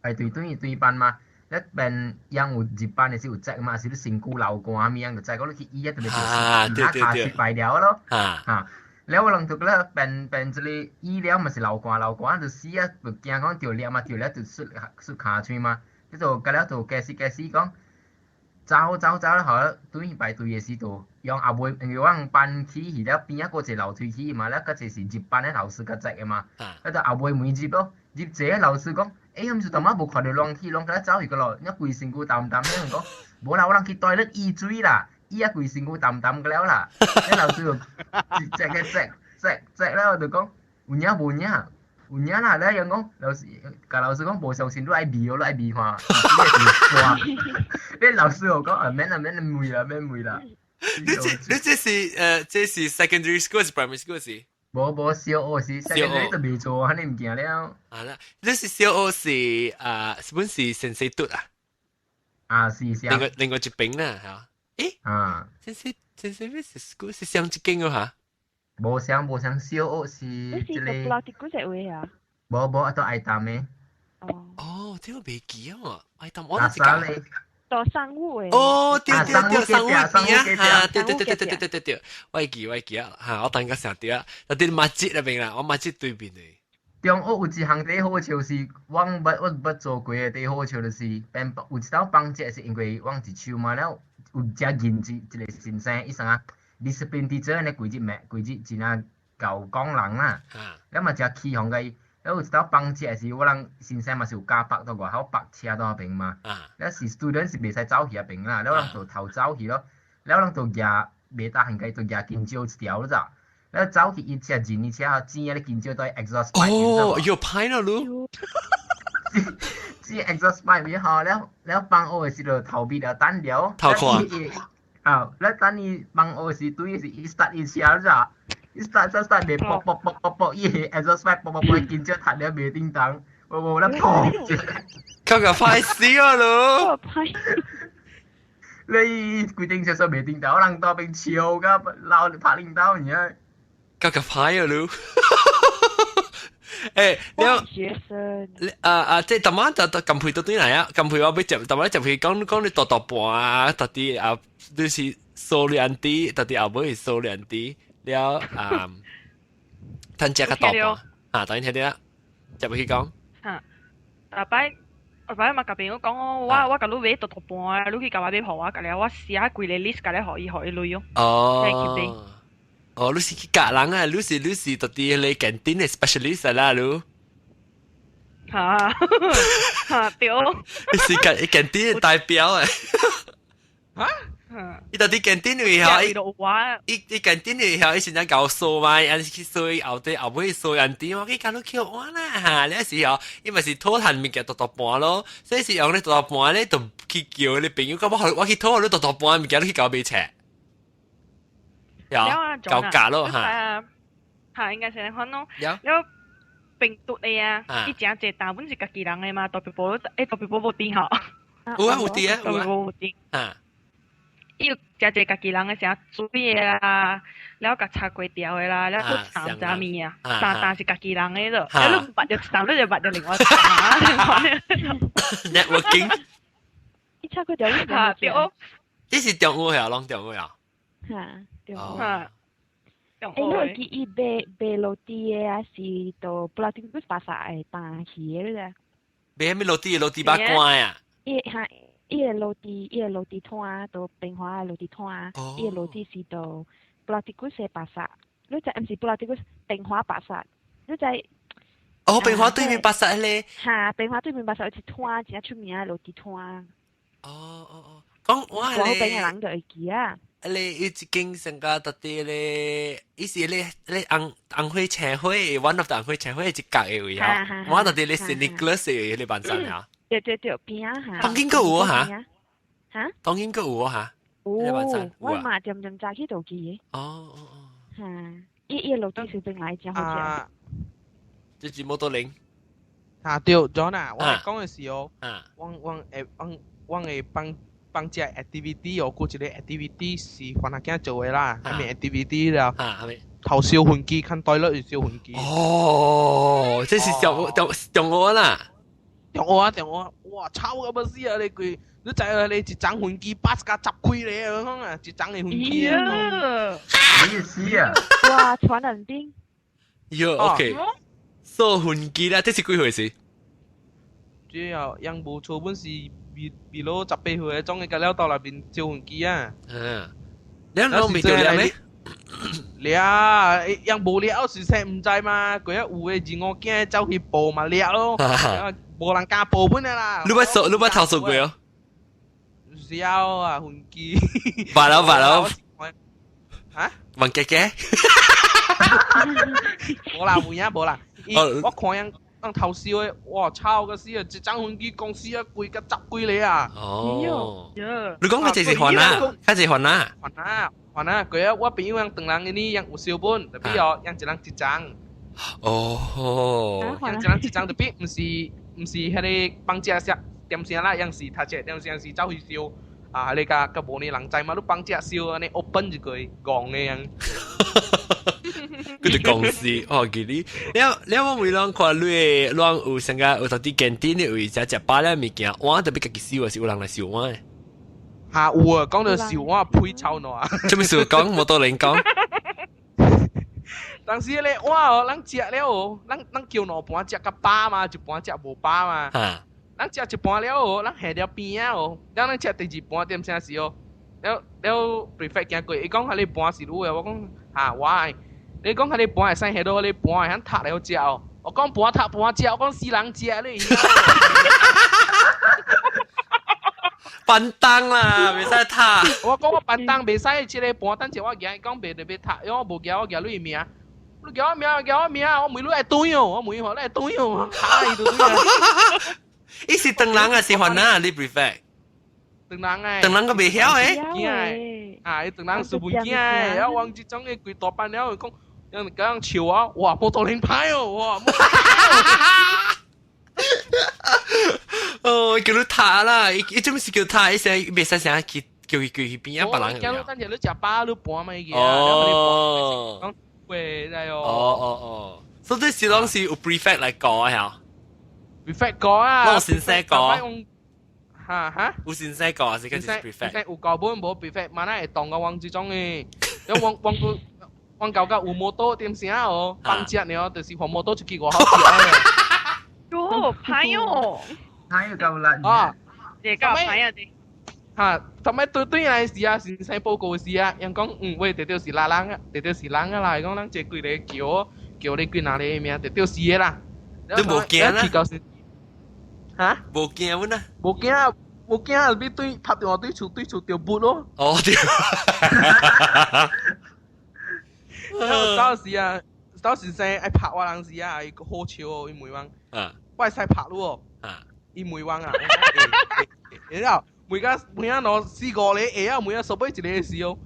排隊對去對班嘛，咧變樣有入班的時有責嘛，是你身軀流汗啥物樣就知講你去醫啊，特別是卡失敗了咯，啊，了我人就咧變變這個醫了嘛是流汗流汗就死啊，就驚講著粒嘛，著粒就出出尻喙嘛，這就甲了就解釋解釋講。走走走了，後對排隊的時就用後尾，因為我班起去了邊仔閣一個樓梯起嘛，了閣一個是入班的老師較濟的嘛，了就後尾門入咯，入一個老師講，欸，毋是淡仔無看著人去，攏敢若走去個咯，你規身軀澹澹，人講，無啦，我人去 toilet 醫水啦，醫啊規身軀澹澹個了啦，了老師就這個這這這了就講，有影無影？有影啦，了樣講老師，共老師講無相信，你愛味哦，你愛味看，你老師又講啊，免啦免啦，問啦免問啦。你這你這是這是 secondary school 是 primary school 是？無無小學是 secondary 都未做，按呢物件了。啊啦，你是小學是啊，是本是先生拄啊？啊是是。另外一邊啦嚇。欸？啊。先生先生咩是 school 是相一間個嚇？無相無相，小學是這個。你是讀布拉迪嗰隻位啊？無無，啊都愛淡的。哦。哦，這個袂記啊，愛淡我都是講。做生物的。哦，對對對，生物邊啊，對對對對對對對對，我會記我會記啊，嚇，我等下想到啊，但佇馬吉那邊啦，我馬吉對面的。中學有一項最好笑是，我捌做過的最好笑就是，變有一道放食是因為我一手嘛了，有遮認一一個先生，伊啥啊？discipline teacher 呢，規日罵，規日真正𠢕講人啦，了嘛誠起哄共伊。了有一道放食是，我人先生嘛是有教縛佇外口縛車佇彼邊嘛，了是 student 是袂使走去彼邊啦，了人就偷走去咯，了人就舉袂得閒，就舉金蕉一條了咋，了走去伊車人伊車錢仔咧金蕉對 exhaust pipe。哦，有歹咯你。錢 exhaust pipe 吼，了了放學的時就頭尾了等了。偷看。啊，了等伊放學時對是伊 start 伊車咋，伊 start start start 袂啵啵啵啵啵，伊 exhaust pipe 啵啵啵，金蕉踢了袂叮當，無無咧砰！夠個歹死啊咯！你規定廁所袂叮當，人當邊笑甲鬧拍領導爾。夠個歹啊咯！欸，你學生啊啊，即係逐晚就近配到對嚟啊，近配我要接，逐晚接佢講講你大大半啊，到底啊，你是蘇聯啲，到底後尾是蘇聯啲，了啊，趁食較大半啊，等陣聽聽，接去講。嚇，逐擺後擺嘛，甲朋友講哦，我共你買大大盤，你去共我買予我，共了我寫規個 list 共你予伊予伊鐳哦。哦。哦，你是去教人啊？你是到底你 canteen 的 specialist 啦，你？嚇嚇對。你是 canteen 的代表誒。嚇？伊到底 canteen 位吼？伊伊 canteen 位吼，伊現在搞數嘛，伊去掃後底後尾掃人啲，我去教你叫我啦嚇，你時候伊咪是討趁物件大大盤咯，所以是用你大大盤咧，就去叫你朋友講我去討你大大盤物件，你去搞買冊。有搞價咯嚇。嚇，應該是按咯。有。了病毒的啊，伊誠濟，但本是家己人的嘛，大伯大伯無佇吼。有啊有佇啊，大伯無佇。嚇。伊有誠濟家己人的啥水的啦，了共炒粿條的啦，了閣三雜麵啊，三單是家己人的咯，了你捌著一單，你就捌著另外一單。 Networking。伊炒粿條嚇對。這是中學啊，攏中學啊。嚇，中學。嚇。欸，你會記伊賣賣蘆豬的，還是到布拉提古巴薩的擔魚的咧？賣啥物蘆豬？蘆豬肉乾啊？伊嚇，伊個蘆豬，伊個蘆豬攤到平華的蘆豬攤，伊個蘆豬是到布拉提古斯巴薩，你知毋是布拉提古斯平華巴薩，你知？哦，平華對面巴薩咧。嚇，平華對面巴薩有一攤真出名的蘆豬攤。哦哦哦，講我咧。嗰邊的人就會記啊。你有一間上個特啲咧，伊是咧咧紅紅火車會，one of the 紅火車會一角的位啊。我特啲咧聖尼古拉斯的彼個板山啊。對對對，邊啊嚇。當今閣有嚇？嚇？當今閣有嚇？有，我嘛點點早去就記。哦哦哦。嚇！伊伊蘆豬燒餅來誠好食。這是摩托輪。嚇對，John 啊，我講的是哦，我我會我我會幫。放這 activity 哦，過一個 activity 是番仔囝做的啦，係咪 activity 了？頭燒飛機，看對了就燒飛機。哦，這是中中中學啦。中學啊，中學，哇，臭到欲死啊！你規，你知啊？你一張飛機巴甲十幾個講啊，一張的飛機啊。咩意思啊？哇，傳染病。喲，OK，掃飛機啦，這是幾歲時？主要樣無錯，本是。比比如18歲的總會甲了到內面燒飛機啊！嗯，你攏未著了咩？了，樣無了是說毋知嘛？過啊有的二五囝走去報嘛了咯，無人敢報本的啦。你捌掃，你捌投訴過哦？是啊，飛機。罷了罷了。嚇？問姐姐。無啦，有影無啦。我看樣。人頭燒的，哇！臭個死啊！一張飛機公司啊，貴甲十幾個啊！哦，你講較濟是番啊，較濟番啊？番啊，番啊！過啊，我朋友人唐人呢，人有燒本，特別哦，人一人一張。哦。人一人一張，特別毋是毋是彼个放食食點聲啦，人是讀冊點聲是走去燒啊！你甲甲無呢人知嘛？你放食燒按呢 open 一個戇的樣。佢就公司哦，記你，了了我每攏看你，攏有成個有到啲 canteen 的位，食食飽了物件，碗特別家己燒，還是有人來燒碗的？嚇有啊，講到燒碗批臭爛。做咩事講？摩托輪講。當時咧，碗哦，咱食了哦，咱咱叫兩盤食較飽嘛，一盤食無飽嘛。咱食一盤了哦，咱下了邊仔哦，了咱食第二盤點啥時哦？了了 prefect 行過，伊講彼个盤是你的，我講嚇我的。你講彼个盤會使下到彼个盤會曉踢了食哦？我講盤踢盤食，我講死人食你。便當啦，袂使踢。我講我便當袂使，這個盤等陣我行，伊講袂得欲踢，因為我無記我記你名。你叫我名，叫我名，我問你會對哦，我問你會對哦，嚇伊就對啊。伊是唐人啊，是番仔？你 prefect？唐人誒。唐人閣袂曉誒。啊，伊唐人是文囝的，啊，我這種的規大班了，講。人講笑我，哇，摩托輪歹哦，哇！哦，叫你踢啦，伊伊做咩事叫踢？伊聲袂使聲去叫伊叫伊邊啊，別人。叫你等陣你食飽你盤嘛伊個。哦。講過來哦。哦哦哦，所以這是攏是有 prefect 來教的嚇。 prefect 教啊。攏先生教。哈哈。有先生教還是跟住 prefect？有教本無 prefect，嘛那會當個王這種的，因為王個。我舊甲有摩托點聲哦，放食呢，就是換摩托出去外口食。喲，歹哦！歹夠力。啊！這夠歹啊！嚇，同埋對對來時啊，先生報告時啊，人講嗯，喂，直到是拉人啊，直到是人啊啦，講咱這幾个叫叫你幾哪個名，直到是的啦。你無驚啦？嚇？無驚阮啊？無驚啊！無驚啊！你對拍電話對厝對厝就撥咯。哦對。到時啊，到時先愛拍我人時啊，伊好笑哦，伊問我，我會使拍你哦。伊問我啊，然後每個每個攞四個咧，會啊，每個收尾一個時哦。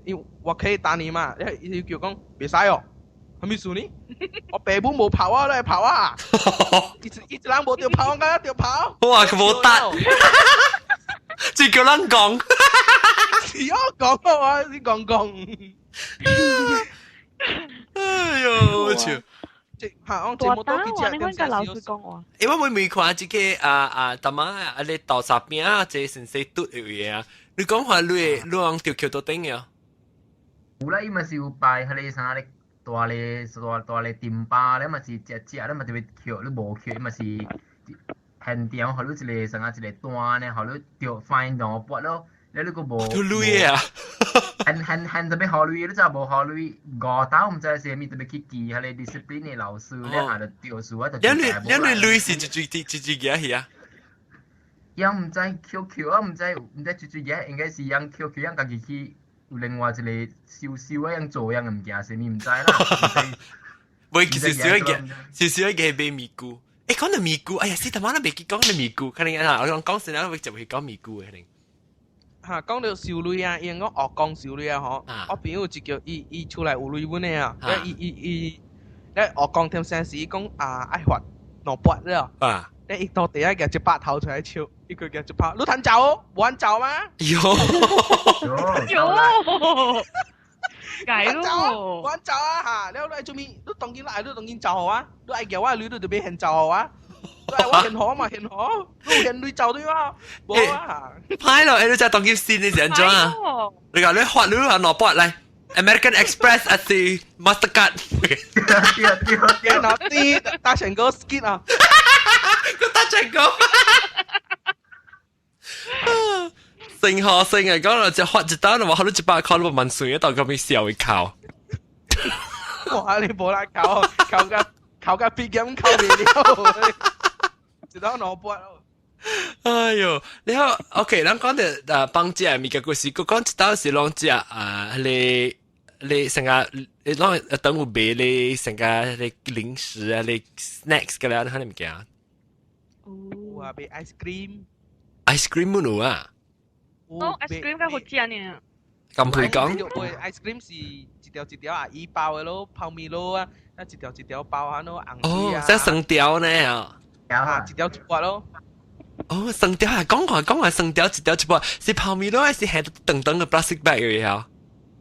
伊我可以打你嘛？伊叫講袂使哦，啥物事呢？我爸母無拍我，你會拍我啊？一一人無著拍我，敢著拍？哇！佢無得，這叫人講。是我講啊，你講講。哎呦，我笑。嚇！我大膽啊！你阮甲老師講話。因為我每看這個啊啊，大媽啊，你豆沙餅啊，這先生拄的位啊，你講話你你往條橋到頂啊？有啦，伊嘛是有擺彼个啥咧，大个大大个丁巴咧嘛是食食咧嘛特別抾，你無抾伊嘛是現場予你一個啥一個單呢，予你著 fine 兩筆咯。你你個無都鐳啊！現現現特別予鐳，你知無予鐳五斗毋知是啥物特別去記彼个 discipline 的老師咧，下就著數啊，就你你你鐳是一一一一一個去啊？樣毋知 QQ 啊，毋知毋知一一個應該是樣 QQ 樣家己去有另外一個小小啊樣做樣的物件，啥物毋知啦。喂，其實小一個，小小一個係買咪菇。欸，講到咪菇，哎呀，死他媽都未記講到咪菇，可能啊，我講講先啦，我就會講咪菇嘅可能。嚇，講到收鐳啊，伊講學講收鐳啊，吼，我朋友一叫伊伊厝內有鐳本的啊，伊伊伊，咧學講添聲時講啊愛罰兩筆了，咧伊到底下舉一百頭出來笑，伊佢舉一百，你趁走無趁走嗎？喲喲，解咯，無趁走啊嚇！了你愛做咩？你當今愛你當今走予我，你愛舉我鐳，你就欲現走予我。我現河嘛，現河，你有現鐳走對嗎？無啊！歹咯，你真係當今先你是按怎啊？你講你發你話攞筆來，American Express 還是 Mastercard？對對對，攞啲大成哥 skip 啊！個大成哥，成何成嚟講啦，就發一單話，好你100塊，你萬歲，一到咁樣笑會靠。哇！你無啦靠，靠甲靠甲鼻咁靠袂了。一刀兩筆。哎喲，你好，OK，咱講到啊，放食物件故事，佮講一道是攏食啊，你你成個你攏等有賣你成個你零食啊，你 snacks 個啦，你睇物件。有啊，賣 ice cream。 ice cream 冇有啊？哦，ice cream 較好食呢。咁佢講。 ice cream 是一條一條啊，伊包的咯，泡麵咯啊，一條一條包啊，咯紅哦，即係生條呢啊。啊，一條一包咯。哦，生條啊，講話講話生條一條一包，是泡麵咯，還是係長長嘅 plastic bag 嘅呀？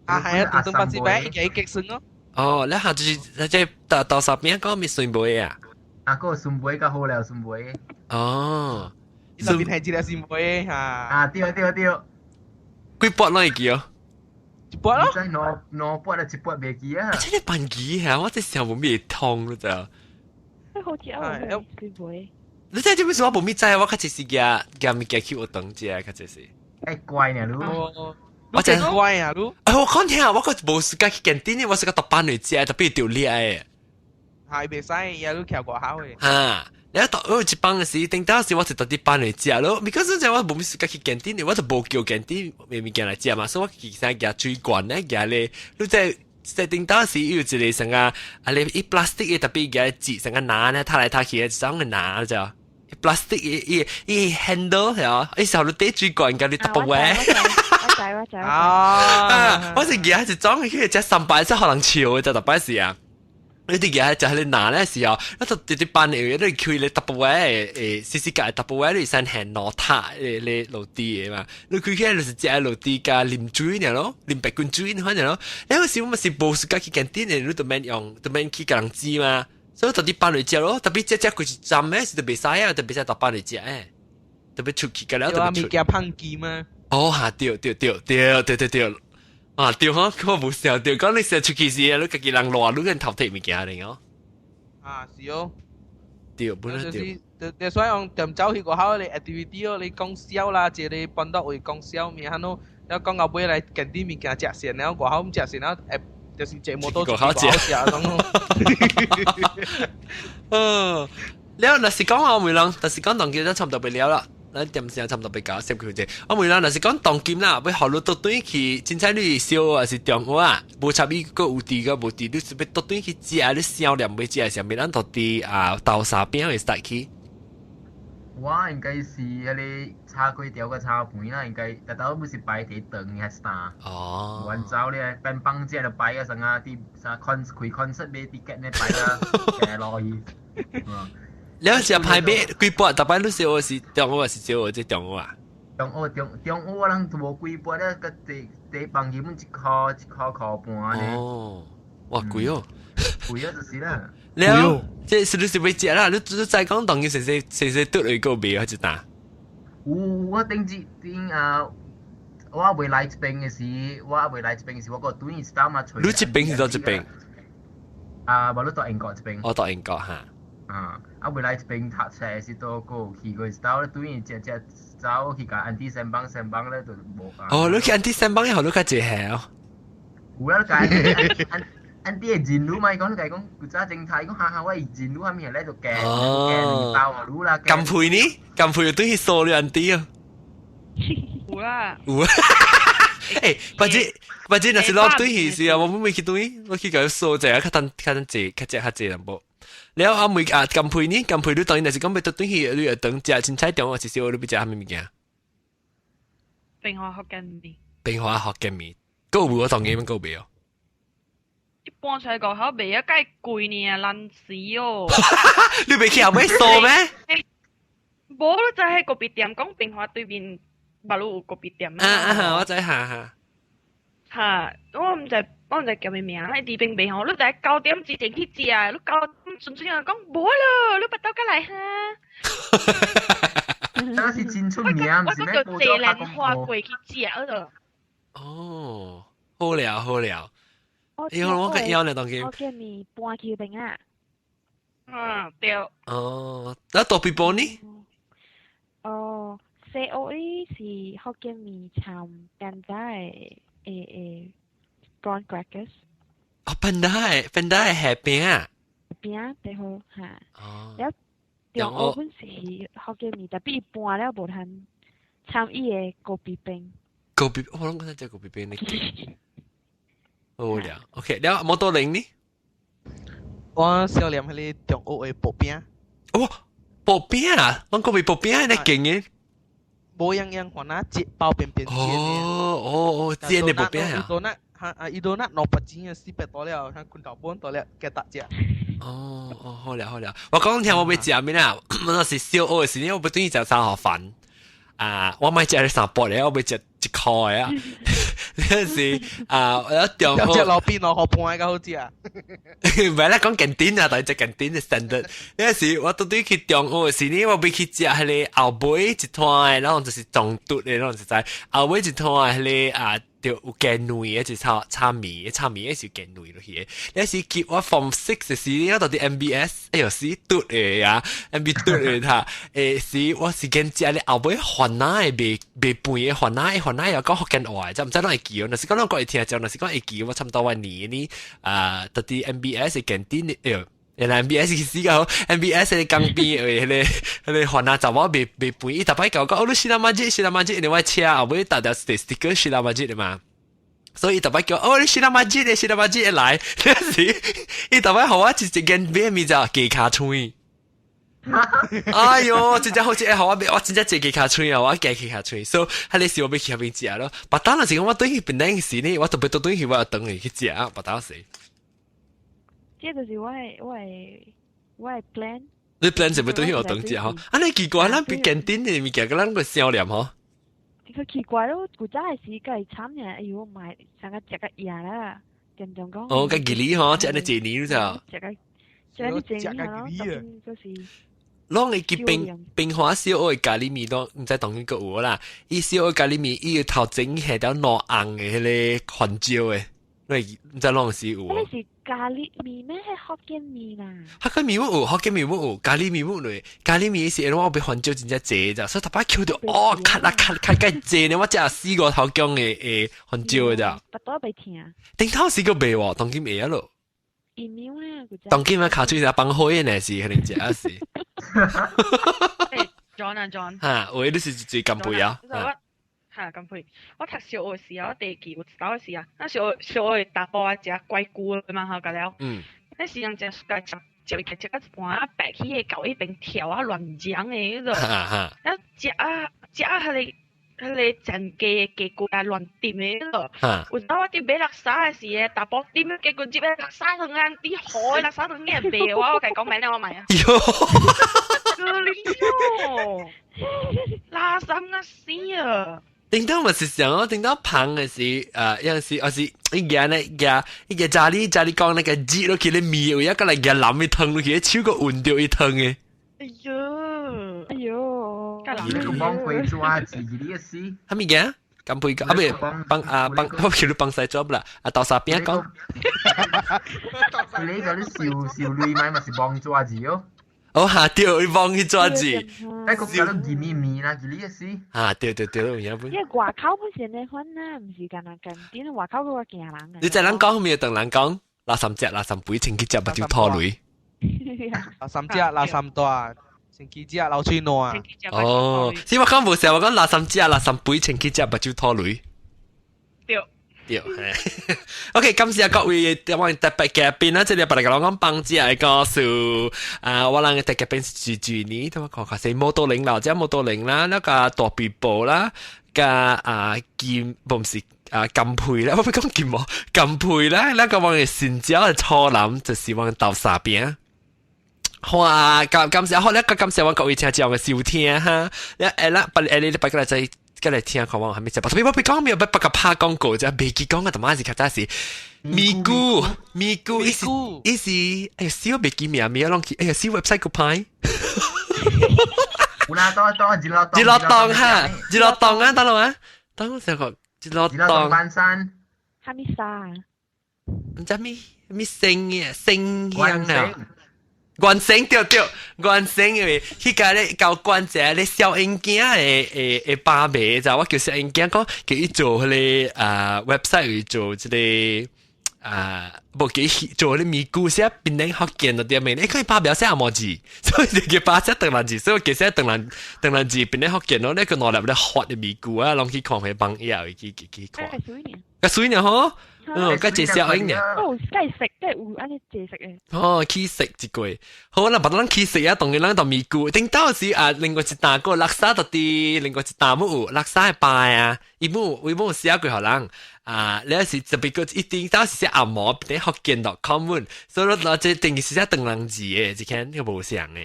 啊，係啊，長長 plastic bag 一個一個算咯。哦，你下就是即係豆豆沙餅講咪蒜糜啊？啊，嗰個蒜糜較好了，蒜糜。哦，上面係一個蒜糜嚇。啊，對對對。幾筆攏會記哦？一筆咯。真兩兩筆啊，一筆袂記啊。真係笨記嚇，我真想無咩通咯就。好食啊！蒜糜。你知做咩事我無咪知，我較濟是夾夾物件去學堂食，較濟是。欸乖呢，你。我真乖啊，你。哎，我講聽啊，我個無時間去 canteen，我是個獨班嚟食，特別丟臉的。係袂使，也你徛外口的。哈，你讀我一班嘅時，頂當時我是獨佇班嚟食咯。because 這我無咩時間去 canteen，我就無叫 canteen 的物件來食嘛，所以我其實夾水罐咧，夾咧，你在在頂當時有一個啥個啊，你伊 plastic 的特別夾紙，啥個拿咧，踢來踢去，一種嘅拿就。plastic 伊伊 handle 係啊，伊時候你帶水罐，佮你特別位。我知我知。啊！我是夾一種去食三擺，真可能笑嘅，就特擺時啊。你啲嘢就係你拿咧時候，我就直接班嚟，你開你特別位誒，細細個特別位你先係攞塔誒，你落地嘅嘛。你開起來就是食落地加啉水爾咯，啉白滾水反正咯。你有時我咪是無時間去 canteen 的，你都免用，都免去共人煮嘛。所以特別搬嚟食咯，特別食食佢是站嘅，是特別使啊，特別使特搬嚟食誒，特別出去個了，特別出。物件胖機嘛？哦哈，對對對對對對對。啊對吼，我無想到，講你成出去時，你家己人賴，你跟頭提物件嚟哦。啊是哦。對，本來對。就所以講點走去外口你 activity 哦，你講笑啦，一個班到位講笑物，哈喏，了講到尾來近啲物件食線了，外口毋食線了，會就是坐摩托出去外口食攏咯。嗯，了若是講我每人，但是講當今都差唔多袂了啦。咱點時差唔多欲到十個啫。我問人，若是講當今啦，欲予你倒轉去，凊彩你是小學抑是中學啊，無插伊閣有佇閣無佇，你是欲倒轉去食，你想念欲食啥物？咱就佇啊豆沙餅會使去。我應該是彼个炒粿條佮炒飯啦，應該特頭不是擺佇長遐一擔。哦。阮走咧，變放食就擺啊，啥啊，佇啥 con 開 concert 買 ticket 咧擺啊，行落去。嗯。了食歹買幾擺？逐擺你小學是中學還是小學？這中學啊？中學中中學我人無幾擺咧，佮坐坐房基本一箍一箍箍半呢。哦，哇貴哦！貴啊就是啦。了，這是你是欲食啦？你你知講當今細細細細倒來個賣還是呾？有我頂一頂啊！我未來這邊的時，我未來這邊的時，我閣轉一搭嘛揣。你這邊是佗這邊？啊，無你佇英國這邊。我佇英國哈。啊，啊未來這邊讀冊時，都閣有去過一道咧，轉伊食食走去共 auntie 先幫先幫咧，就無啊。哦，你去 auntie 先幫以後，你較濟下哦。有啦，你共 auntie 會認你嘛？伊講你共伊講，古早精彩，伊講哈哈，我會認你，啥物咧就加加兩包予你啦。甘佩呢？甘佩又對去掃你 auntie 哦。有啦。有啊。欸，反正反正若是攞對去時啊，我未去對，我去共伊掃者，較等較等濟，較濟較濟淡薄。了阿妹啊，甘佩呢？甘佩你當然若是講欲倒轉去，你會當食凊彩中學是小你欲食啥物物件？平華福建麵。平華福建麵，閣有無？我當今閣有賣哦。一般出來外口賣啊，介貴呢，難死哦！你袂去後尾掃咩？無，你知彼咖啡店講平華對面，馬路有咖啡店啊啊，我知哈哈。哈，我毋知我毋知叫啥名，彼佇邊賣吼，你知9點之前去食，你9點純粹講無咯，你巴肚過來哈。那是真出名，毋是咩？我叫坐蘭花過去食咯。哦，好了好了。哎呦，我個腰呢，當今。福建麵搬去邊啊？嗯，對。哦，那大比波呢？哦，西澳呢是福建麵摻簡單的誒誒 prawn crackers。哦，本來的蝦餅啊。餅對好哈。哦。了，中學本是福建麵，但比伊搬了無通參伊的高比餅。高比，我攏講食高比餅呢。好了，OK，了摩托輪呢？我少念彼个中學的薄餅。哇，薄餅啊！攏講賣薄餅，你勁嘅。無樣樣，番仔煎包邊邊煎的。哦哦哦，煎的薄餅啊！伊都那哈啊，伊都那200錢啊，400多了，看拳頭半多了，加大隻。哦哦，好了好了，我講聽我欲食咩啦？我那是小學的時，我欲轉去食三號飯啊！我莫食三薄的，我欲食一箍的啊！嗰時啊，我中學食路邊2毫半較好食。唔係啦，講近點啊，但係食近點嘅 standard。嗰時我到底去中學時呢，我欲去食彼个後尾一攤的，然後就是中毒的，然後就知後尾一攤的彼个啊。就有雞卵的，一炒炒麵，炒麵的是雞卵落去的。那時記我 form six 時，我到佇 MBS，哎喲是讀的呀，MB 讀的他，欸是我是見食咧後尾番仔的賣賣飯的番仔，番仔又講福建話，就毋知攏會記哦。若是講攏會聽，若是講會記，我差不多我年呢啊，到佇 MBS 的 canteen，哎喲。原來 MBS 是死個，MBS 的江邊的彼个彼个番仔查某賣賣飯，伊逐擺共我講，哦，你 Sheila Majid，Sheila Majid，因為我車後尾搭條 sticker Sheila Majid 的嘛，所以伊逐擺叫哦，你 Sheila Majid 的 Sheila Majid 來，嗰時伊逐擺予我一一間買物就雞跤腸。哎喲，真正好食，予我買，我真正食雞跤腸啊，我食雞跤腸，所以彼个時我欲去彼邊食咯。別當若是講我轉去檳城時呢，我特別倒轉去我就轉去去食啊，別當時。這就是我的 plan。你 plan 是欲轉去學堂食吼？啊，你奇怪，咱比簡單的物件，佮咱個想念吼。這個奇怪咯，古早的時佮伊慘爾，哎喲，買上個食個野啦，點點講。哦，佮吉利吼，食呢一年就。食個食呢一年咯，就是。攏會記平平華小學的咖喱麵攏毋知當今閣有無啦？伊小學咖喱麵，伊有頭前下條兩紅的彼个番椒的。你毋知攏是有。那是咖喱麵咩？係福建麵啦。福建麵有，福建麵有，咖喱麵有嘞。咖喱麵是因為我被番椒真正濟咋，所以逐擺抾著哦，卡啦卡卡較濟呢，我食四個頭姜的番椒咋。腹肚袂疼。頂頭時個袂喎，當今會啊咯。疫苗咧，當今啊，卡水是放火的呢，是可能食啊是。 John 啊 John。哈，喂，你是最乾杯啊？嚇乾杯！我讀小學時候，第記有一道時啊，那小小學查埔啊食乖菇嘛吼，個了。那時人食食食食食到一半啊，白起的狗一邊跳啊亂講的彼個。啊食啊食啊，彼個整雞的雞骨啊亂點的彼個。有當我佇買垃圾的時咧，查埔點雞骨入來垃圾桶啊，佇河的垃圾桶也賣我，我共伊講免了，我買啊。喲。可憐哦，垃圾啊死啊！頂到嘛是想哦，頂到芳的是，有陣時，有時伊夾呢夾，伊夾家裡家裡講那個熱落去咧麵，有一個來夾淋伊湯落去，手個聞到伊湯的。哎喲，哎喲，你個幫貴抓字，你個死。啥物件？乾杯啊！唔幫啊幫，我叫你幫西做啦。啊，豆沙餅講。你個你笑笑女咪咪是幫抓字哦。哦哈對，伊幫去抓字。哎，個叫做義麵麵啦，你個死。啊對對對，有影本。因為外口本是呢款啊，毋是干焦近點，外口嗰個驚人啊。你知人講咩？同人講，垃圾食，垃圾肥，清去食目睭吐淚。垃圾食，垃圾大，先去食流喙瀾。哦，是我講無錯，我講垃圾食，垃圾肥，清去食目睭吐淚。對。對，OK，感謝各位我特別嘉賓啦，這裡別來講講放食的故事啊，我人嘅特嘉賓是住呢，同我看看是摩托鈴啦，這摩托鈴啦，那個大鼻寶啦，加啊金，不是啊金配啦，我不講金毛金配啦，那個我嘅新椒的初男就是我豆沙餅。好啊，感感謝好咧，感謝我各位聽眾嘅收聽哈，你誒啦，別誒你別過來再。過來聽看我還沒食，特別我別講沒有，別別個拍廣告，啫，袂記講啊，他媽是較早是咪咕咪咕，伊是伊是，哎呀，死我袂記名，名攏去，哎呀，死 website 個歹。有啦，當當日落日落檔哈，日落檔啊，等落啊，等我想講日落檔。班山。哈密沙。毋知咪咪星嘅星香啊。關城對對，關城因為彼個咧交關一個咧小英囝的的的爸媽，就我叫小英囝講，叫伊做彼個啊 website 去做這個啊，無叫伊做彼個咪咕寫檳榔福建的店面，你看伊爸袂曉寫紅毛字，所以就叫爸寫唐蘭字，所以我叫寫唐蘭唐蘭字檳榔福建咯，你個兩粒咧發的咪咕啊，攏去看彼網頁去去去看。較媠呢吼。嗯，較濟小英呢。哦，該食，該有按呢濟食的。哦，去食一個，好啦，別咱去食啊，當然咱就咪咕。頂到時啊，另外一擔個垃圾就佇，另外一擔姆有垃圾的擺啊，伊姆伊姆寫過予人啊，你是特別個一定到時寫紅毛，佇福建 .com，所以我這定是寫唐人字的，這間個無相的。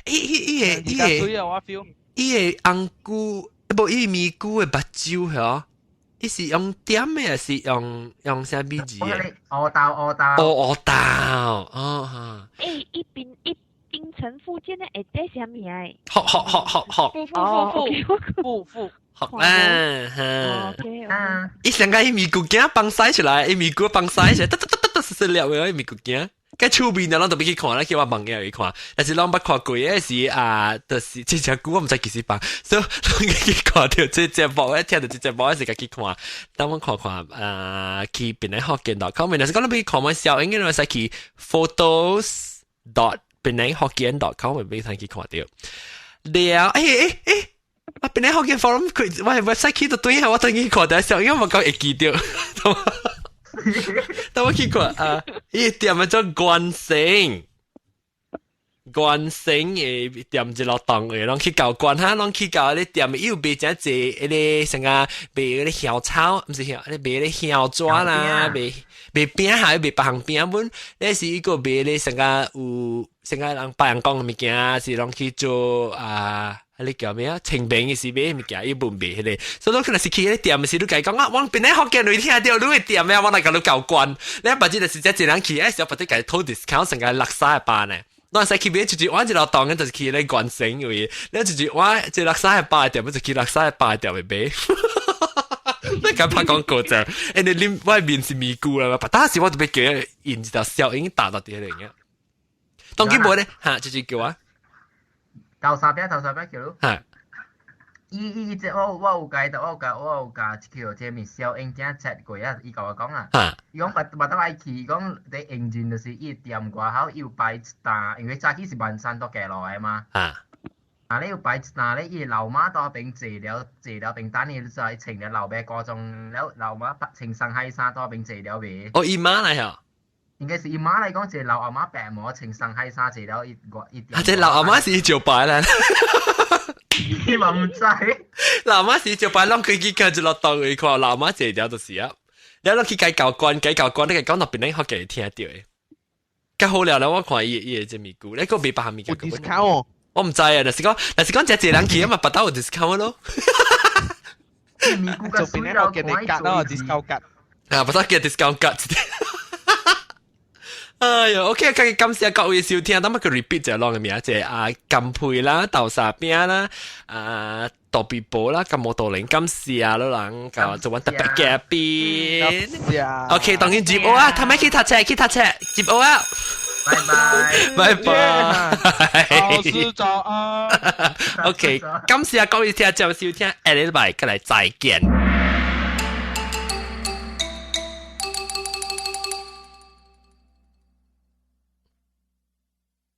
伊伊伊個伊個伊個紅菇，無伊咪菇的目睭嗬。伊是用點的，還是用用啥物字的？烏豆烏豆。哦，烏豆，哦哈。欸，一邊一檳城福建的下底啥物啊？學學學學學。富富富富富富學啦哈。伊上個伊咪咕囝放屎出來，伊咪咕放屎出來，得得得得得，細細粒的伊咪咕囝。該趣味呢，攏特別去看啦，去我網頁去看，但是攏捌看過的是啊，就是這隻歌我毋知幾時放，所以攏去看著這節目，聽著這節目時家去看，等我看看啊，去檳榔福建 .com，若是講你欲看阮小英，應該使去 photos.檳榔福建 .com，會通去看著。了，欸欸欸，啊檳榔福建 forum 佢，我 website 去到對下，我等去看著小英，我講會記著。等我去看啊！伊店叫做關城，關城的店一落檔的，攏去舊關哈，攏去到咧店，伊有賣誠濟，彼个啥個賣彼個香草，毋是香，咧賣彼個香紙啦，賣賣餅還賣別項餅本，咧是伊個賣咧啥個有啥個人別人講的物件，是攏去做啊。啊！你叫咩啊？清明的時買物件，伊無賣彼個，所以你可能是去彼個店，是你共伊講啊，我檳榔福建裡聽著你的店啊，我來共你交關。你別只就是這一人去，哎，小別啲共伊討 discount 成個六三百呢。咱使去買一一碗一落檔，就是去咧關城位，你一一碗一六三百店，就去六三百店去買。你敢拍廣告就，你啉外面是咪咕啦嘛？當時我特別叫印一條小英打到啲嚟嘅。當今無咧嚇，就是叫我豆沙餅，豆沙餅叫咯。嚇。伊伊這我有解，我有教叫這面小英仔 chat 過啊，伊共我講啊，伊講捌捌得愛去，伊講佇應陣就是伊店外口伊有擺一擔，因為早起是萬山到街路的嘛。啊，你有擺一擔咧，伊老媽到邊坐了坐了邊等伊就穿了老爸高裝了老媽穿上海衫到邊坐了未？哦，伊媽來啊？應該是伊媽來講，一個老阿媽白毛穿上海衫坐了伊伊。啊，這老阿媽是伊招牌啦。你嘛毋知？老媽是招牌，攏佢去看就落當去看，老媽坐了就是啊。了攏去改教官，改教官，你講到邊咧，學嘅聽到的。較好了啦，我看伊伊的這物故，你個袂別項物件。有 discount 哦。我毋知啊，就是講，這一個人去啊嘛，別兜有 discount 咯。做邊咧學嘅你格咯，discount 格。啊，別兜叫 discount 格。哎喲，OK，感謝各位收聽，等我個 repeat 就攏嘅名，就係啊金佩啦、豆沙餅啦、啊杜比寶啦、金毛多玲，感謝啊老人，就做揾特別嘉賓。OK，當然接我啊，他咪去讀冊，去讀冊，接我啊。拜拜，拜拜。老師早安。 OK，感謝各位聽眾收聽，下禮拜過來再見。